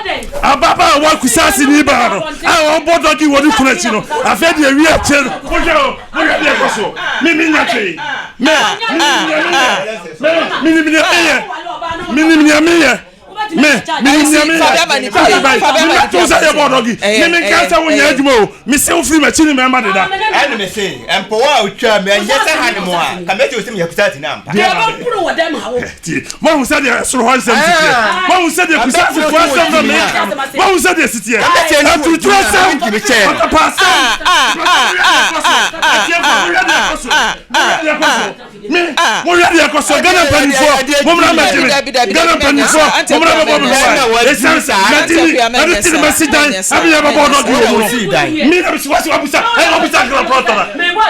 Speaker 3: ababaawa kusase ni baa no a ɔbɔ dɔge wɔ ne kunu akyi no afei deɛ wi akyire no monhwɛ o monhwɛ deɛ ɛkɔ so me menya hwee me menim deɛ meyɛ menim deɛ meyɛ me menim nea meyɛ mebɛto sɛ yɛbɔ ɔdɔge me menka sɛ wonyɛ adwuma o mese wo firi m'akyi ne mɛma deda
Speaker 5: ɛne me se mpɔwɔ a wotwa me ɛnyɛ sɛ ha ne mo a ka mɛte wo sɛ meyɛ kusa ati no ampa
Speaker 3: mahu sɛdeɛ ɛsoro hɔ nsɛm siteɛ mahu sɛdeɛ kusasefoɔ asɛm na meka no mahu sɛdeɛ siteɛ aturuturɔ sɛm patapa asɛm Me, monhwɛ deɛ ɛkɔ so. Ghana mpanimfoɔ, mommra mmɛgye me. Ghana mpanimfoɔ, mommra mmɛbɔ me ho ban. Ɛsiane sɛ mɛgye ni, ɛde ti ne mɛsi dan, ɛne yɛ bɛbɔ ɔdɔ di wɔ mu no. Me na mesi wasi wabusa, ɛna wabusa nkran prɔtɔ na.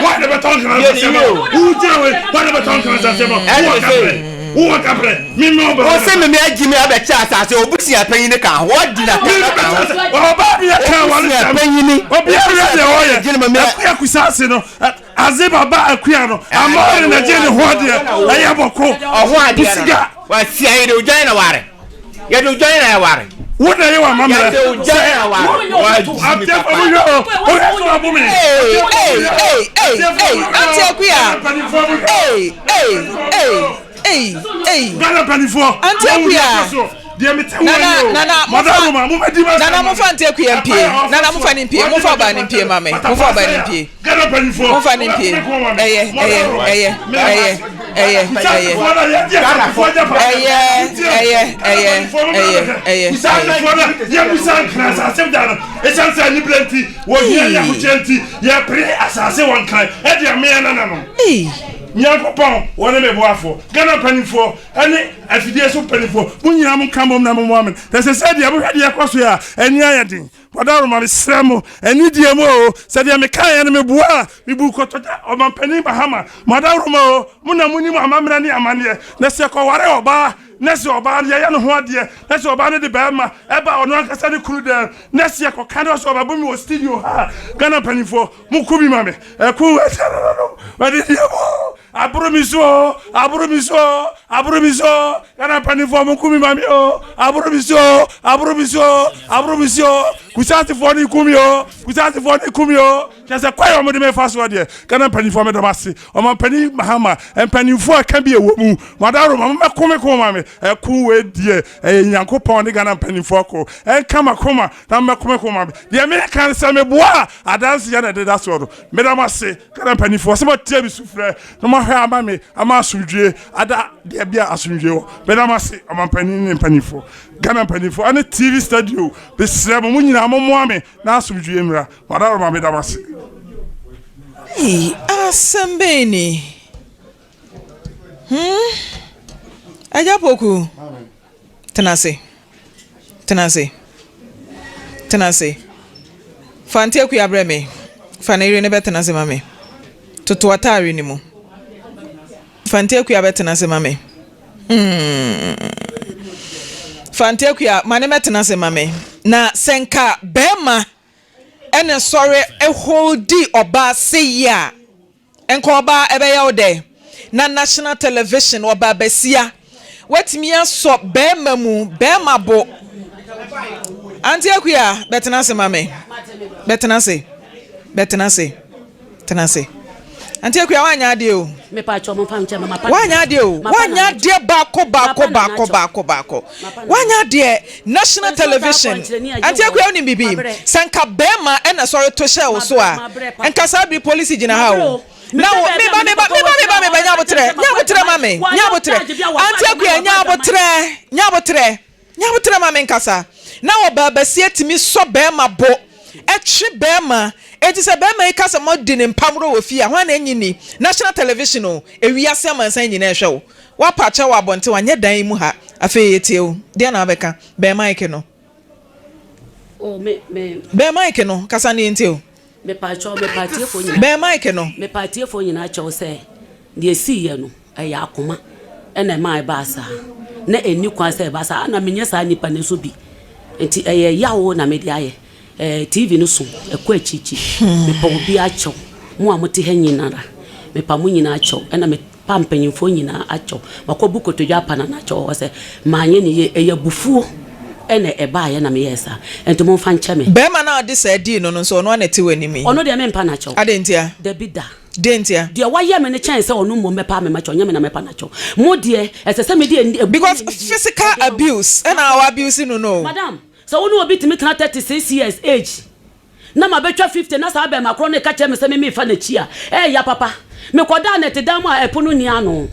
Speaker 3: Wɔn na bɛtɔ nkran nsase ma wo. Wo gyina wei, wɔn na bɛtɔ nkran nsase ma wo. Wowɔ kaprɛ, wowɔ kaprɛ. Me me ɔbɛ.
Speaker 5: Wɔn sɛ mimi agyi mi abɛkyɛ asase, obusia panyin ka ho, wɔdi na
Speaker 3: kɛmɛ ka ho. Ɔbaa bi yɛ kan wɔn nsɛm. Obiara yɛ deɛ ɔyɛ. Akuya kusa ase no. Adze ba ba akua no ama ɔre na gye ne ho adeɛ ɛyɛ bɔko
Speaker 5: ɔho adeɛ
Speaker 3: busiga.
Speaker 5: Wasia yɛde odwan na ware yɛde odwan na ɛware.
Speaker 3: Wo na yɛ wa mamrɛ
Speaker 5: yɛde odwan na ware wagyi mi papa.
Speaker 3: Wohwɛ o wohwɛ so abo me.
Speaker 2: Ee ee ee ee ee Auntie Akua ee ee ee ee ee
Speaker 3: Ghana mpanimfoɔ
Speaker 2: Auntie Akua.
Speaker 3: Deɛ mete ho
Speaker 2: Nana
Speaker 3: ani o.
Speaker 2: nana
Speaker 3: Mother
Speaker 2: mofa
Speaker 3: Roma, mo bɛdi ma
Speaker 2: nana mofa Auntie Akua mpie nana mofa ne mpie mofa ɔbaa ne mpie ma me mofa ɔbaa ne mpie.
Speaker 3: Ghana mpanimfoɔ
Speaker 2: Momfa no mpie. Ɛyɛ, ɛyɛ, ɛyɛ, ɛyɛ, ɛyɛ, ɛyɛ. Ɛyɛ, ɛyɛ, ɛyɛ, ɛyɛ, ɛyɛ, ɛyɛ.
Speaker 3: Yɛbusa nkran asase da no ɛsiane sɛ aniberɛ nti wɔhia yɛ ahokyerɛ nti yɛpere asase wɔ nkran ɛde amea nananom
Speaker 2: Ei.
Speaker 3: Nyankopɔn wɔne me boafoɔ Ghana mpanimfoɔ ɛne afidie so mpanimfoɔ mo nyinaa mo nka mmom na mommoa me na sɛ sɛ deɛ mohwɛ deɛ ɛkɔ so yɛ a ani ayɛ den Ɔdawuroma, mesrɛ mo, anidie mu oo, sɛ deɛ mekaeɛ no meboa a, mebu nkotodwe Ɔmampanin Mahama, mo adawuroma oo, mo na monim amammerɛ ne amanneɛ, na sɛ yɛkɔware ɔbaa, na sɛ ɔbaa no yɛyɛ ne ho adeɛ, na sɛ ɔbaa no de barima ba ɔno ankasa ne kunu dan mu, na sɛ yɛkɔka na sɛ ɔbɛbo me wɔ studio ha a, Ghana mpanimfoɔ, moko bi ma me, ɛko wɔ ɛsɛ anidie mu oo. Aboro mi so oo, aboro mi so oo, aboro mi so oo, Ghana mpanimfoɔ mo nku mi ma mi oo, aboro mi so oo, aboro mi so oo, aboro mi so oo, Kusaasifoɔ no ku mi oo, Kusaasifoɔ no ku mi oo, kyerɛ sɛ kwan a wɔde me fa soɔ deɛ, Ghana mpanimfoɔ meda mo ase, Ɔmampanin Mahama, mpanimfoɔ a ɛka bi ɛwɔ mu, mo adaworoma mo mmɛko me ko ma me, ɛko wei deɛ ɛyɛ Nyankopɔn ne Ghana mpanimfoɔ ko, ɛnka m'akoma na mo mmɛko me ko ma me, deɛ meka ne sɛ meboa a adanseɛ na ɛdeda soɔ no, meda mo ase. Ghana mpanimfoɔ sɛ moatie me sufrɛ na moahwɛ ama me ama asomdwie ada deɛ bia asomdwie wɔ. Meda mo ase ɔmampanin ne mpanimfoɔ, Ghana mpanimfoɔ ɛne TV studio mesrɛ mo mo nyinaa mommoa me na asomdwie mmra. Madaroma meda mo ase.
Speaker 2: Ei asɛm bɛn ni? Hmm Agya Poku. Tena ase. Tena ase. Tena ase. Fa Auntie Akua brɛ me. Fa ne yere no bɛtena ase ma me. Toto ataare no mu. Fa Auntie Akua bɛtena ase ma me. Hmm. Fa Auntie Akua ma ne mɛtena ase ma me. Na sɛ nka bɛrima ɛna sɔre holdi ɔbaa seyie a. Nka ɔbaa ɛbɛyɛ wo dɛ na national television ɔbaa basia watumi asɔ bɛɛma mu bɛɛma bo Auntie Akua bɛtena ase ma me bɛtena ase bɛtena ase tena ase. Auntie Akua wanyɛ adeɛ o.
Speaker 4: Mepa kyɛw mo nfa nkyɛ me mapa
Speaker 2: Wanyɛ
Speaker 4: nana
Speaker 2: adeɛ o.
Speaker 4: mapa
Speaker 2: Wanyɛ
Speaker 4: nana
Speaker 2: adeɛ baako baako
Speaker 4: mapa nana
Speaker 2: baako
Speaker 4: kyɛw
Speaker 2: baako baako.
Speaker 4: mapa nana
Speaker 2: Wanyɛ adeɛ national
Speaker 4: nsuo taa
Speaker 2: television.
Speaker 4: pɔnkyerɛni a gye
Speaker 2: Auntie
Speaker 4: wɔ
Speaker 2: Akua wonim biribi?
Speaker 4: mabrɛ
Speaker 2: Sɛ nka bɛrima ɛna sɔre to hyɛɛ wo so
Speaker 4: mabrɛ
Speaker 2: a,
Speaker 4: mabrɛ papa
Speaker 2: nka saa bere polisi gyina ha
Speaker 4: mabrɛ
Speaker 2: o.
Speaker 4: o
Speaker 2: Na
Speaker 4: mepɛ
Speaker 2: wo
Speaker 4: baabi a
Speaker 2: meba
Speaker 4: me ne
Speaker 2: meba
Speaker 4: papa
Speaker 2: meba
Speaker 4: wɔ
Speaker 2: meba
Speaker 4: gyina
Speaker 2: meba
Speaker 4: hɔ
Speaker 2: nya
Speaker 4: ɔbɛka kyerɛ
Speaker 2: abotrɛ
Speaker 4: sɛ
Speaker 2: nya
Speaker 4: mabɔ
Speaker 2: abotrɛ ma
Speaker 4: adwaman
Speaker 2: me nya
Speaker 4: wayɛ
Speaker 2: abotrɛ.
Speaker 4: charge bi a wabɔ
Speaker 2: Auntie
Speaker 4: adwaman
Speaker 2: Akua
Speaker 4: wabɔ
Speaker 2: nya
Speaker 4: adwaman
Speaker 2: abotrɛ nya abotrɛ nya abotrɛ ma me nkasa. Na ɔbaa basia tumi sɔ bɛrima bo ɛtwe bɛrima enti sɛ bɛrima yi ka sɛ moadi ne mpamorɔ wɔ fie a hwan na ɛnyi nni? National television o ewiase amansan nyinaa ɛhwɛ wo woapa kyɛw wɔ abɔnten wanyɛ dan yi mu ha afei yɛtie wo deɛn na wobɛka bɛn mic no
Speaker 4: Oh, me, me.
Speaker 2: Bɛn mic no kasa no yɛntie wo.
Speaker 4: Mepaakyɛw, mepa atiefoɔ nyinaa.
Speaker 2: Bɛn mic no.
Speaker 4: Mepa atiefoɔ nyinaa kyɛw sɛ, deɛ ɛsiiɛ no, ɛyɛ akoma na ɛmaa ɛbaa saa. Na ɛnni kwan sɛ ɛba saa. Na menyɛ saa nipa no nso bi. Nti ɛyɛ yaw na mede ayɛ. Ɛɛ, TV no so, ɛkɔ akyirikyiri. Mepa obiara kyɛw. Mo a mote ha nyinara, mepa mo nyinaa kyɛw. Ɛna me. Pa mpanyimfoɔ nyinaa akyɛw. Makɔbu kotodwe apa Nana akyɛw wɔ hɔ sɛ manyɛ no yie. Ɛyɛ abufuo na ɛbaeɛ na meyɛɛ saa. Nti momfa nkyɛ me.
Speaker 2: Barima no a ɔde saa dii no no nso, ɔno ara na ɛte w'anim yi.
Speaker 4: Ɔno deɛ mempa no akyɛw.
Speaker 2: Adɛn ntia?
Speaker 4: Dabi da.
Speaker 2: Deɛn ntia?
Speaker 4: Deɛ wayɛ me no kyɛn sɛ ɔno mmom bɛpa me makyɛw. Ɛnyɛ me na mɛpa no akyɛw. Mo deɛ, ɛsɛ sɛ mede abufuo ne
Speaker 2: Because
Speaker 4: anidie
Speaker 2: physical
Speaker 4: de ma mo.
Speaker 2: abuse na
Speaker 4: Madam,
Speaker 2: wa abuse no no o.
Speaker 4: madam, sɛ wo ne obi tumi tena 36 years age Na mabɛtwa 50 na saa bɛɛma korɔ no reka kyerɛ me sɛ me mefa n'akyi a, ɛɛya papa. Mekɔdaa nɛtedan mu a ɛpono nni ano.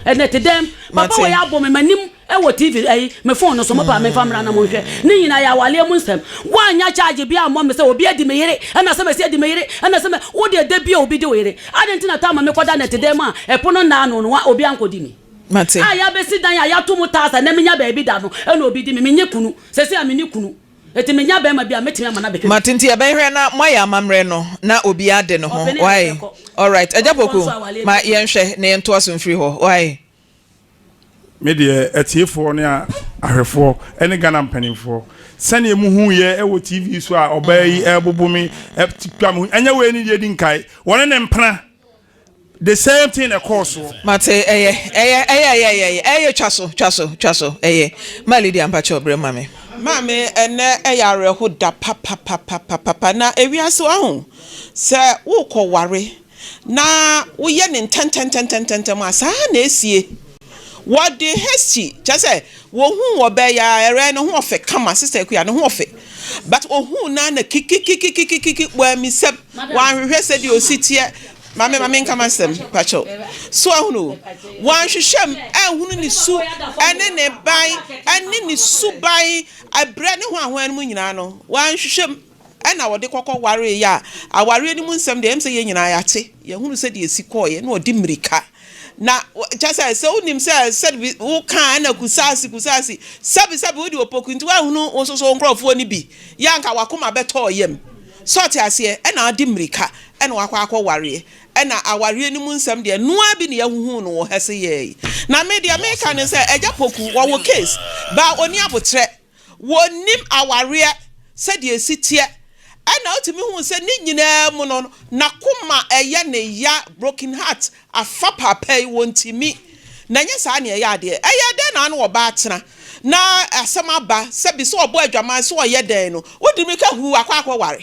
Speaker 4: Nɛtedan mu. Papa wei
Speaker 2: Mate.
Speaker 4: abɔ me m'anim wɔ TV ɛyi, me phone no so, mopɛ a memfa mmra na monhwɛ. Ne nyinaa yɛ awaleɛ mu nsɛm. Woannya charge biara ammɔ me sɛ obi adi me yere, ɛna sɛ masi adi me yere, ɛna sɛ mɛ, wo deɛ da bi a obi di wo yere. Adɛn nti na time a mekɔda nɛtedan mu a ɛpono nna ano no, obi ankɔdi me?
Speaker 2: Mate.
Speaker 4: A yɛabɛsi dan a yɛato mu tiles a na menya baabi da no, ɛna obi di me. Menyɛ kunu. Seesei a menni kunu. Enti menya bɛrima bi a, mɛtumi ama no abɛhwɛ me
Speaker 2: Mate
Speaker 4: fi.
Speaker 2: nti yɛbɛhwɛ na moayɛ amammerɛ no na obiara de ne ho
Speaker 4: Ɔpene a
Speaker 2: wai
Speaker 4: yɛbɛkɔ.
Speaker 2: alright Agya
Speaker 4: Ɔnkɔ
Speaker 2: Poku
Speaker 4: nso awareɛ
Speaker 2: ma
Speaker 4: bi nni.
Speaker 2: yɛnhwɛ na yɛntoa so mfiri hɔ wai.
Speaker 3: Me deɛ atiefoɔ ne ahwɛfoɔ ne Ghana mpanimfoɔ sɛdeɛ mo hu yɛ wɔ TV so a ɔbaa yi ɛrebobo me twa me ho ɛnyɛ wei ne deɛ di nkae wɔne ne mpena The same thing na ɛkɔɔ soɔ.
Speaker 2: Mate ɛyɛ ɛyɛ ɛyɛ ɛyɛ ɛyɛ ɛyɛ twa so twa so twa so ɛyɛ ma Lydia mpakyɛw brɛ ma me.
Speaker 1: Maame ɛnɛ ɛyɛ awerɛho da papapapapapa na ewiase wahu sɛ wokɔ ware na woyɛ ne ntɛntɛntɛntɛntɛm a saa na esie wɔde hasty kyerɛ sɛ wɔhuu ɔbaa yi ara ɛrɛ ne ho ɔfɛ kama sister Akua ne ho ɔfɛ but ohuu no ara na kikikikikikiki wɔamisɛm wɔanhwehwɛ sɛdeɛ osi teɛ Maame ma menka m'asɛm pakyɛw. So ahunu o? Wanhwehwɛ mu anhunu ne su ne ne ban ne ne suban ɛbrɛ ne ho ahoan mu nyinaa no, wanhwehwɛ mu ɛna ɔde kɔkɔ waree yɛ a awareɛ no mu nsɛm deɛ ɛm sɛ yɛn nyinaa yɛate, yɛhunu sɛdeɛ ɛsi kɔɔeɛ na ɔde mmirika na kyɛ sɛ sɛ wonim sɛ sɛbi woka ɛna kusaasi kusaasi sɛbi sɛbi wode opoku nti woanhunu wo nso so wo nkurɔfoɔ no bi yɛ anka wakoma bɛtɔɔ yam. So ɔte aseɛ? Ɛna ɔde mmirika ɛna wakɔ akɔ wareɛ. Ɛna awareɛ no mu nsɛm deɛ noaa bi na yɛhuhuu no wɔ ha se yɛɛ yi. Na me deɛ meka ne sɛ Agya Poku wɔwɔ case but ɔnni aboterɛ. Wɔnnim awareɛ sɛdeɛ ɛsi teɛ. Ɛna wotumi hu sɛ ne nyinaa mu no nakoma ɛyɛ ne ya, broken heart afa paapa yi wɔntumi. Na ɛnyɛ saa na ɛyɛ adeɛ. Ɛyɛ dɛn na ano ɔbaa tena na asɛm aba sɛbi sɛ ɔbɔ adwaman sɛ ɔyɛ dɛn no wode mmirika huu akɔ akɔ ware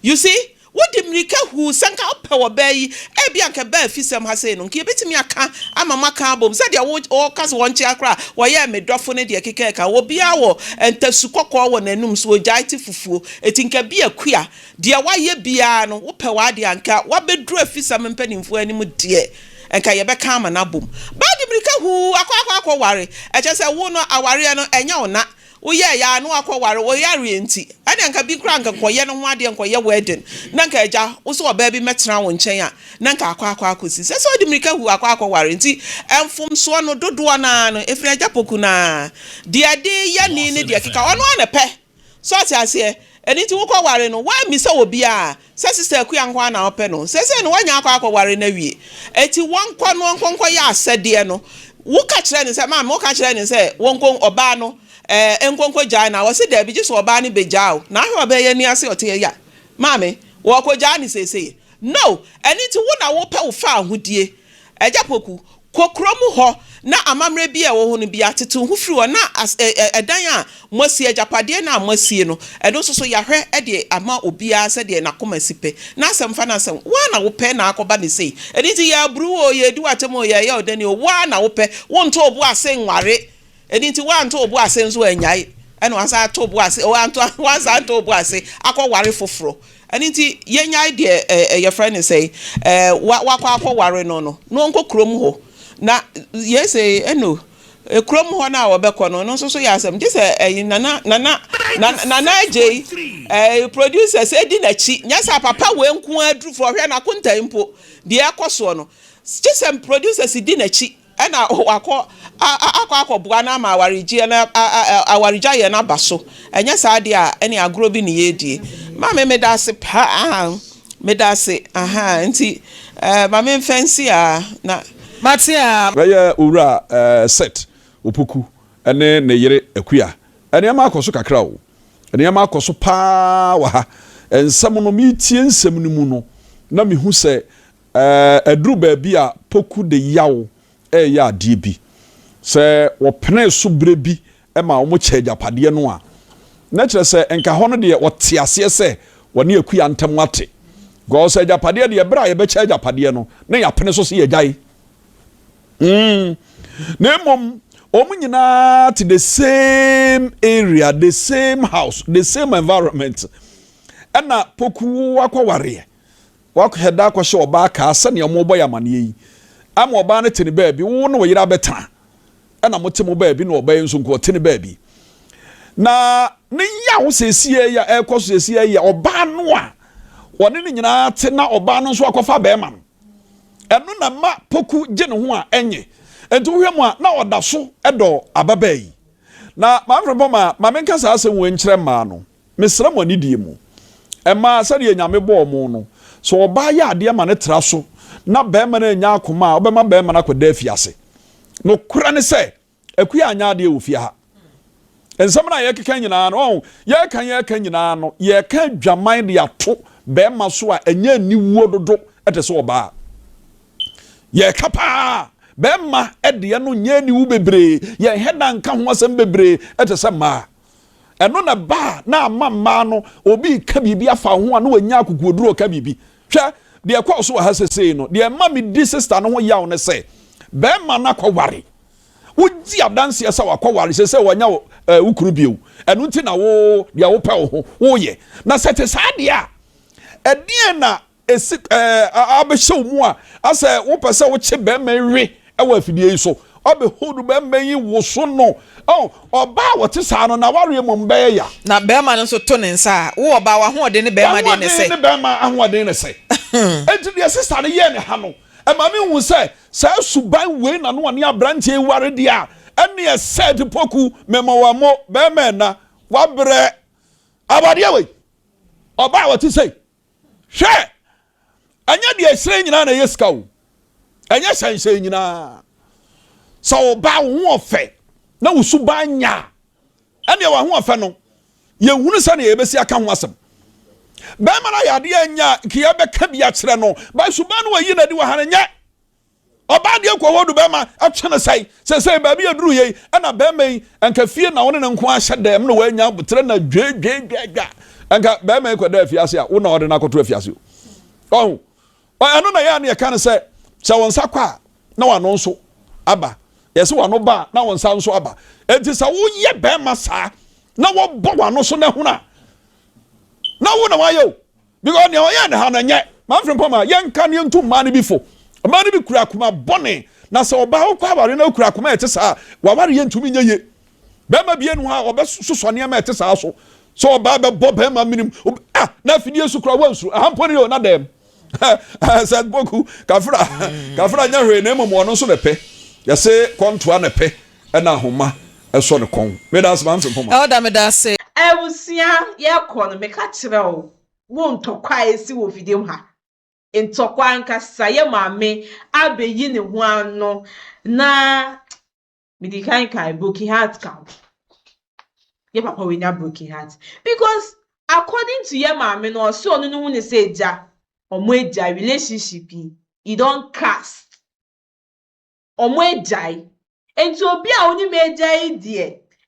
Speaker 1: you see wode mmirika huu sɛ nka wopɛ ɔbaa yi ebia nka ɛbaa afisɛm ha sei no nka yɛbɛtumi aka ama moaka abom sɛdeɛ wo wɔka sɛ wɔnkyea koraa wɔyɛɛ me dɔfo ne deɛ keka ɛka obiara wɔ ntasu kɔkɔɔ wɔ n'anum so ogyae te fufuo eti nka bi akua deɛ wayɛ biara no wopɛ w'adeɛ a nka wabɛduru afisɛm mpanimfoɔ anim deɛ Nka yɛbɛka ama no abom. Baa de mirika huu akɔ akɔ akɔ ware. Ɛkyerɛ sɛ wo no awareɛ no ɛnyɛ wo na. Wo yɛɛyɛ ara na wakɔ ware wo yareɛ nti. Ɛneɛ nka bi koraa nka nkɔyɛ ne ho adeɛ nkɔyɛ wedding na nka agya wo sɛ ɔbaa bi mmɛtena wo nkyɛn a na nka akɔ akɔ akɔsi. Sɛ sɛ ɔde mirika huu akɔ akɔ ware nti mfomsoɔ no dodoɔ no ara no ɛfiri agya poku no ara. Deɛ ɛde yɛ ne ne deɛ ɛkeka ɔno ara na ɛpɛ. So ɔte aseɛ? Ɛno nti wokɔ ware no, woammisa obiara sɛ Sister Akua nko ara na wopɛ no. Seesei no woanya akɔ akɔware no awie. Enti wɔnkɔ no ɔnkɔ nkɔyɛ asɛdeɛ no. Woka kyerɛ no sɛ, maame woka kyerɛ no sɛ wɔnkɔ ɔbaa no ɛɛ nkɔ nkɔgyae no a, ɔse daabi gye sɛ ɔbaa no bɛgyaa wo. Na ahwɛ ɔbaa yi ani ase ɔte ya. Maame, wɔrekɔgyaa no seesei? No! Ɛno nti wo na wopɛ wo faahodie. Agya Poku,
Speaker 6: Kɔ kuro mu hɔ na amammerɛ bi a ɛwɔ hɔ no biara, tete wo ho firi hɔ, na as ɛ ɛ ɛdan a moasie, agyapadeɛ no a moasie no, ɛno nso so yɛahwɛ de ama obiara sɛdeɛ n'akoma si pɛ. N'asɛm fa n'asɛm. Wo ara na wopɛ na akɔba no sei. Ɛno nti yɛaburu wo oo, yɛredi wo atɛm oo, yɛreyɛ wo dɛn oo, wo ara na wopɛ. Wonto wo bo ase nware. Ɛno nti woanto wo bo ase nso annyae, ɛna woasan ato wo bo ase, woanto, woansan anto wo bo ase akɔware foforɔ. Ɛno nti yɛnnyae deɛ ɛ, yɛfrɛ no sɛn, ɛ, wa, wakɔ akɔware no no, na ɔnkɔ kurom hɔ. Na yei sei, ɛno, kurom hɔ no a wɔbɛkɔ no, ɛno nso so yɛ asɛm. Gye sɛ ɛyi, Nana, Nana, Nana, Nana Agyei, ɛ, producers ɛdi n'akyi. Nyɛ sɛ papa wei nko ara duru fo, ɔhwɛ n'akonta mpo, deɛ ɛkɔ soɔ no. Gye sɛ producers di n'akyi. Ɛna wakɔ akɔ akɔboa no ama awaregyeɛ no awaregyaeɛ no aba so. Ɛnyɛ saa deɛ a, ɛne agorɔ bi ne yɛredie. Maame meda ase paa, meda ase ahaa nti eh, ma memfa nsi aa na.
Speaker 2: Mate aa.
Speaker 7: Bɛyɛ Owura Seth Opoku ne ne yere Akua. Nneɛma akɔ so kakra o. Nneɛma akɔ so paa wɔ ha. Nsɛm no, meretie nsɛm no mu no, na mehu sɛ Ɛduru baabi a Poku de yaw reyɛ adeɛ bi. Sɛ wɔpenee so berɛ bi ma wɔkyɛɛ agyapadeɛ no a, na kyerɛ sɛ nka hɔ no deɛ wɔte aseɛ sɛ wɔne Akua ntam ate. Because agyapadeɛ deɛ, berɛ a yɛbɛkyɛ agyapadeɛ no, na yɛapene so sɛ yɛgyae. Mm. Na mmom, wɔn nyinaa te the same area, the same house, the same environment. Ɛna Poku akɔwareɛ. Woahwɛ da akɔhyɛ ɔbaa kaa sɛnea wɔrebɔ yɛn amanneɛ yi ama ɔbaa no te ne baabi, wo ne wo yere abɛtena, ɛna mote mo baabi na ɔbaa yi nso nko ɔte ne baabi. Na ne yaw seesie yi a ɛrekɔ so seesie yi yɛ ɔbaa no a wɔne ne nyinaa te na ɔbaa no nso akɔfa bɛrima no. Ɛno na ɛma Poku gye ne ho a ɛnye. Nti wohwɛ mu a na ɔda so dɔ ababaa yi. Na Maame Frimpong ma ma menka saa asɛm wei nkyerɛ mmaa no. Mesrɛ mo anidie mu, mmaa, sɛdeɛ Nyame bɔɔ mo no, sɛ ɔbaa yɛ adeɛ ma no tra so na barima no annya akoma a, wobɛma barima no akɔda afiase. Nokorɛ ne sɛ, Akua anyɛ adeɛ wɔ fie ha. Nsɛm no a yɛkeka nyinaa no, ɔho, yɛka yɛka nyinaa no, yɛka adwaman de ato barima so a ɛnyɛ aniwuo dodo te sɛ ɔbaa. Yɛka paa, barima deɛ no nyɛ aniwu bebree, yɛnhɛ da nka ho asɛm bebree te sɛ mmaa. Ɛno na ɛba a na ama mmaa no, obi reka biribi afa wo ho a na wanya akokoɔduro reka biribi. Hwɛ, deɛ ɛkɔɔ so wɔ ha sesei no, deɛ ɛma medi sista no ho yaw ne sɛ, barima no akɔware. Wogye adanseɛ sɛ wakɔware, sesei wanya wo, eh, wo kunu bio. Ɛno nti na wo, deɛ wopɛ wo ho, woyɛ. Na sɛ ɛte saa deɛ a, ɛdeɛn na esi ɛɛ abɛhyɛ wo mu a asɛ wopɛ sɛ wokye bɛrima yi we wɔ afidie yi so ɔbɛ hold bɛrima yi woso no ɔ ɔbaa a wɔte saa no na wareɛ mmom bɛyɛ ya.
Speaker 2: Na bɛrima no nso to ne nsa a, wo ɔbaa w'ahoɔden ne bɛrima deɛ ne sɛ.
Speaker 7: W'ahoɔden ne bɛrima ahoɔden ne sɛ. Enti deɛ sista no yɛɛ ne ha no, ɛma me hu sɛ saa suban wei na no ɔne aberanteɛ yi ware deɛ a, ɛneɛ sɛd poku mema wo amo bɛrima ɛna wabrɛ awadeɛ wei ɔbaa a ɔte sei. Hwɛ! Ɛnyɛ deɛ ɛhyerɛn nyinaa na ɛyɛ sika o. Ɛnyɛ hyɛnhyɛn nyinaa. Sɛ ɔbaa wo ho ɔfɛ na wo suban nya a, ɛnneɛ w'ahoɔfɛ no, yɛhunu sɛdeɛ yɛbɛsi aka ho asɛm. Bɛrima no ayɛ adeɛ anya a, nka yɛbɛka bi akyerɛ no. Ba suban no wayi no adi wɔ ha no nyɛ. Ɔbaa deɛ kɔ hɔ du bɛrima ɛtwe no sɛe sɛsɛe baabi aduru yei ɛna bɛrima yi nka fie na wo ne ne nko ahyɛ dɛm na wanya aboterɛ na dwedwedwedwa nka bɛrima yi kɔda afiase a wo na ɔde no akɔto afiase o ɔho ɛno na yɛ a ne yɛka no sɛ sɛ wo nsa kɔ a na wano nso aba yɛsɛ wano ba a na wo nsa nso aba enti sɛ woyɛ bɛrima saa na wɔbɔ wano so na hunu a na wo na wayɛ o Because nea ɔyɛɛ ne ha no nyɛ. Manfrɛ mpo ma yɛnka ne yɛntu mmaa no bi fo. Mmaa no bi kura akoma bɔne. Na sɛ ɔbaa wokɔ aware na wokura akoma a ɛte saa a, w'aware yɛ ntumi nyɛ yie. Bɛrima bie no hɔ a ɔbɛsosɔ nneɛma a ɛte saa so. Sɛ ɔbaa bɛbɔ bɛrima menim. Ah, na afidie so kura wansuro. Aha mpo ne yɛ o, na dɛm. Sɛ boku, kafra, kafra nyɛ hwee na mmom ɔno nso na ɛpɛ. Yɛse kɔntoa na ɛpɛ. Ɛna ahoma sɔ ne kɔn. Meda ase Maame Frimpong.
Speaker 2: Elder meda ase.
Speaker 1: Abusua yɛkɔ no meka kyerɛ wo wo ntɔkwa a ɛsi wɔ fidie mu ha ntɔkwa ankasa yɛ maame abɛyi ne ho ano na medi kan kan broken heart ka ho yɛ papa wanya broken heart because according to yɛ maame no ɔse ɔno no hu ne sɛ agya ɔmo agya relationship yi e don cast. Ɔmo agyae. Enti obi a wonim agyae deɛ,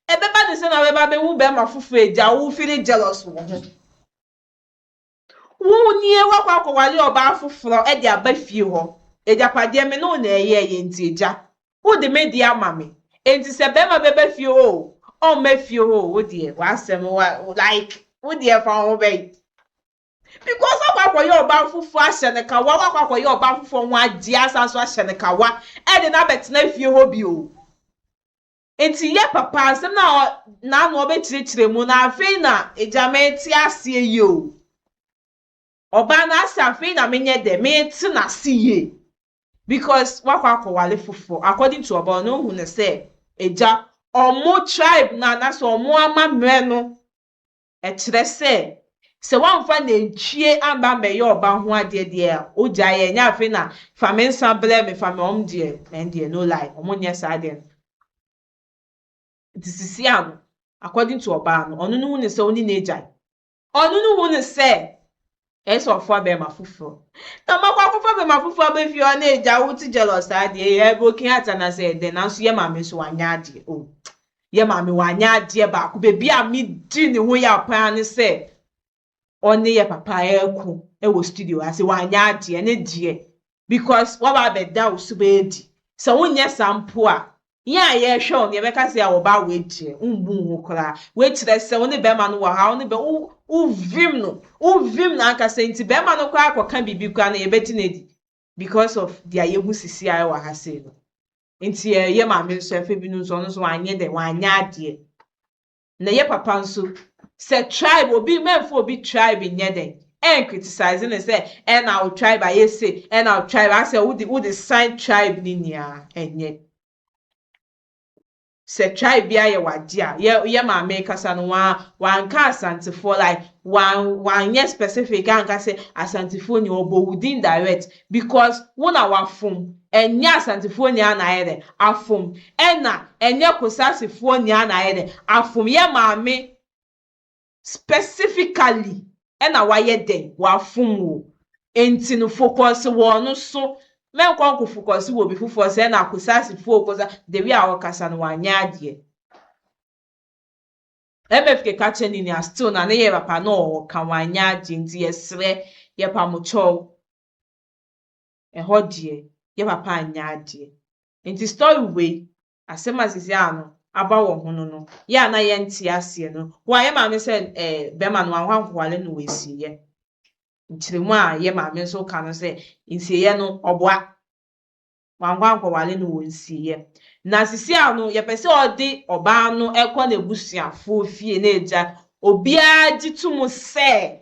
Speaker 1: ɛbɛba ne sɛ na wobɛba abɛhu bɛrima foforɔ agya wo feeling jealous wɔ ho. Wo nie woakɔ akɔware ɔbaa foforɔ de aba fie hɔ. Agyapadeɛ me ne wo na ɛyɛɛyɛ nti agya, wode me deɛ ama me. Enti sɛ bɛrima bɛba fie hɔ o, ɔmma fie hɔ o, wo deɛ w'asɛm wa like wo deɛ fa wo ho bɛn. Because woakɔ akɔyɛ ɔbaa foforɔ ahyɛ no kawa, woakɔ akɔyɛ ɔbaa foforɔ ho adeɛ asan so ahyɛ no kawa de no abɛtena fie hɔ bio. Enti yɛ papa asɛm no a n'ano ɔbɛkyerɛkyerɛ mu no afei na agya mete aseɛ yie o. Ɔbaa no ase afei na menyɛ dɛ mete n'ase yie because wakɔ akɔwale foforɔ according to ɔbaa no ohu no sɛ agya ɔmo tribe no anaasɛ ɔmo amammerɛ no ɛkyerɛ sɛ sɛ woamfa nantwie amba ambɛyɛ ɔba ho adeɛ deɛ a ogyae ɛnyɛ afei na fa me nsa brɛ me fa me ɔmo deɛ ɛn deɛ no lie ɔmo nyɛ saa deɛ no. Nti sisi ano according to ɔbaa no ɔno no hu ne sɛ ɔne n'agyae ɔno no hu ne sɛ ɛyɛ sɛ ɔfa bɛrima foforɔ na ɔmakɔ akɔfa bɛrima foforɔ abɛfie hɔ na agya wo ti jealous saa deɛ yɛ broken heart anaasɛ ɛdɛ nanso yɛ maame nso wanyɛ adeɛ o yɛ maame wanyɛ adeɛ baako beebi a mi di ne ho yɛ paa ne sɛ ɔne yɛ papa ɛɛko ɛwɔ studio ase wanyɛ adeɛ ne deɛ because waba abɛda wo so bɛyɛ di sɛ wonyɛ saa mpo a yɛn a yɛrehwɛ wo no yɛbɛka sɛ a wɔba wei deɛ wombu wo ho koraa wei kyerɛ sɛ wo ne bɛrima no wɔ ha wo ne bɛ wo wovim no wovim no ankasa nti bɛrima no koraa akɔka biribi koraa no yɛbɛgye no adi because of deɛ yɛhu sisi a ɛwɔ ha sei no nti yɛ maame nso ɛfɛ bi no nso ɔno nso wanyɛ dɛ wanyɛ adeɛ na yɛ papa nso sɛ tribe obi mɛnfo obi tribe nyɛ dɛ ɛn criticize ne sɛ ɛna wo tribe ayɛ se ɛna wo tribe asɛ wode wode sign tribe ne nyinaa ɛnyɛ sɛ tribe bi ayɛ wagye a yɛ yɛ maame kasa no wa wanka asantefoɔ like wan wanyɛ specific anka sɛ asantefoɔ ni ɔbɔ wo din direct because wo na wafom ɛnyɛ asantefoɔ nyinaa na ayɛ dɛ afom ɛna ɛnyɛ kosasefoɔ nyinaa na ayɛ dɛ afom yɛ maame specifically ɛna wayɛ dɛ wafom wo nti no focus wɔ no so mɛnkɔ nkɔ focus wɔ obi foforɔ sɛ ɛna kosasefoɔ kosa the way a ɔkasa no wanyɛ adeɛ MFK ka kyerɛ ne nua still na ne yɛ papa na ɔka wanyɛ adeɛ nti yɛsrɛ yɛpamokyɛw ɛhɔ deɛ yɛ papa anyɛ adeɛ nti story wei asɛm a sisi ano aba wɔ ho no no yɛ a na yɛnte aseɛ no wɔ a yɛ maame sɛ ɛɛ bɛrima no wankɔ ankɔwale no wɔ esieɛ nkyerɛmu a yɛ maame nso ka no sɛ nsieɛ no ɔboa wankɔ ankɔwale no wɔ nsieɛ na sisi ano yɛpɛ sɛ ɔde ɔbaa no ɛkɔ n'ebusuafoɔ fie na egya obiara gye to mu sɛ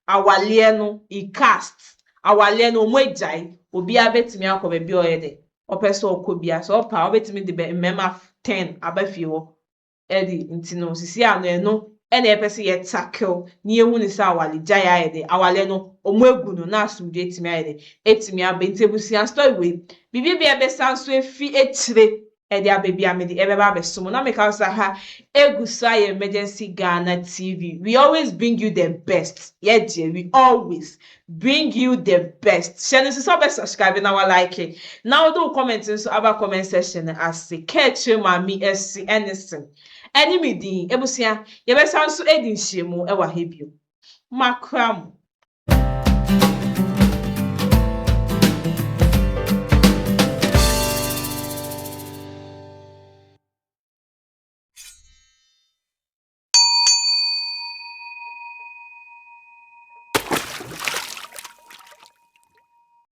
Speaker 1: awaleɛ no e cast awaleɛ no ɔmo agyae obiara bɛtumi akɔ baabi a ɔyɛ dɛ ɔpɛ sɛ ɔkɔ bia sɛ ɔpa a ɔbɛtumi de bɛ mmarima 10 aba fie hɔ ɛde nti no sisi ano ɛno ɛna yɛpɛ sɛ yɛ tackle na yɛhu ne sɛ awale gyae ayɛ dɛ awale no ɔmo egu no na asomdwe etumi ayɛ dɛ etumi aba nti ebusua story wei biribi bi a ɛbɛsa nso efi ekyire ɛde aba bi a mede ɛbɛba abɛso na meka sɛ ha egu so ayɛ Emergency Ghana TV. We always bring you the best. Yɛ we always bring you the best. Hyɛ no nso sɛ ɔbɛ subscribe na wa like na wode wo comment nso aba comment section ase kɛɛkyerɛ maame ɛsi ɛne sen ɛne me din ebusua yɛbɛsa nso edi nhyiamu ɛwɔ ha bio makra mo.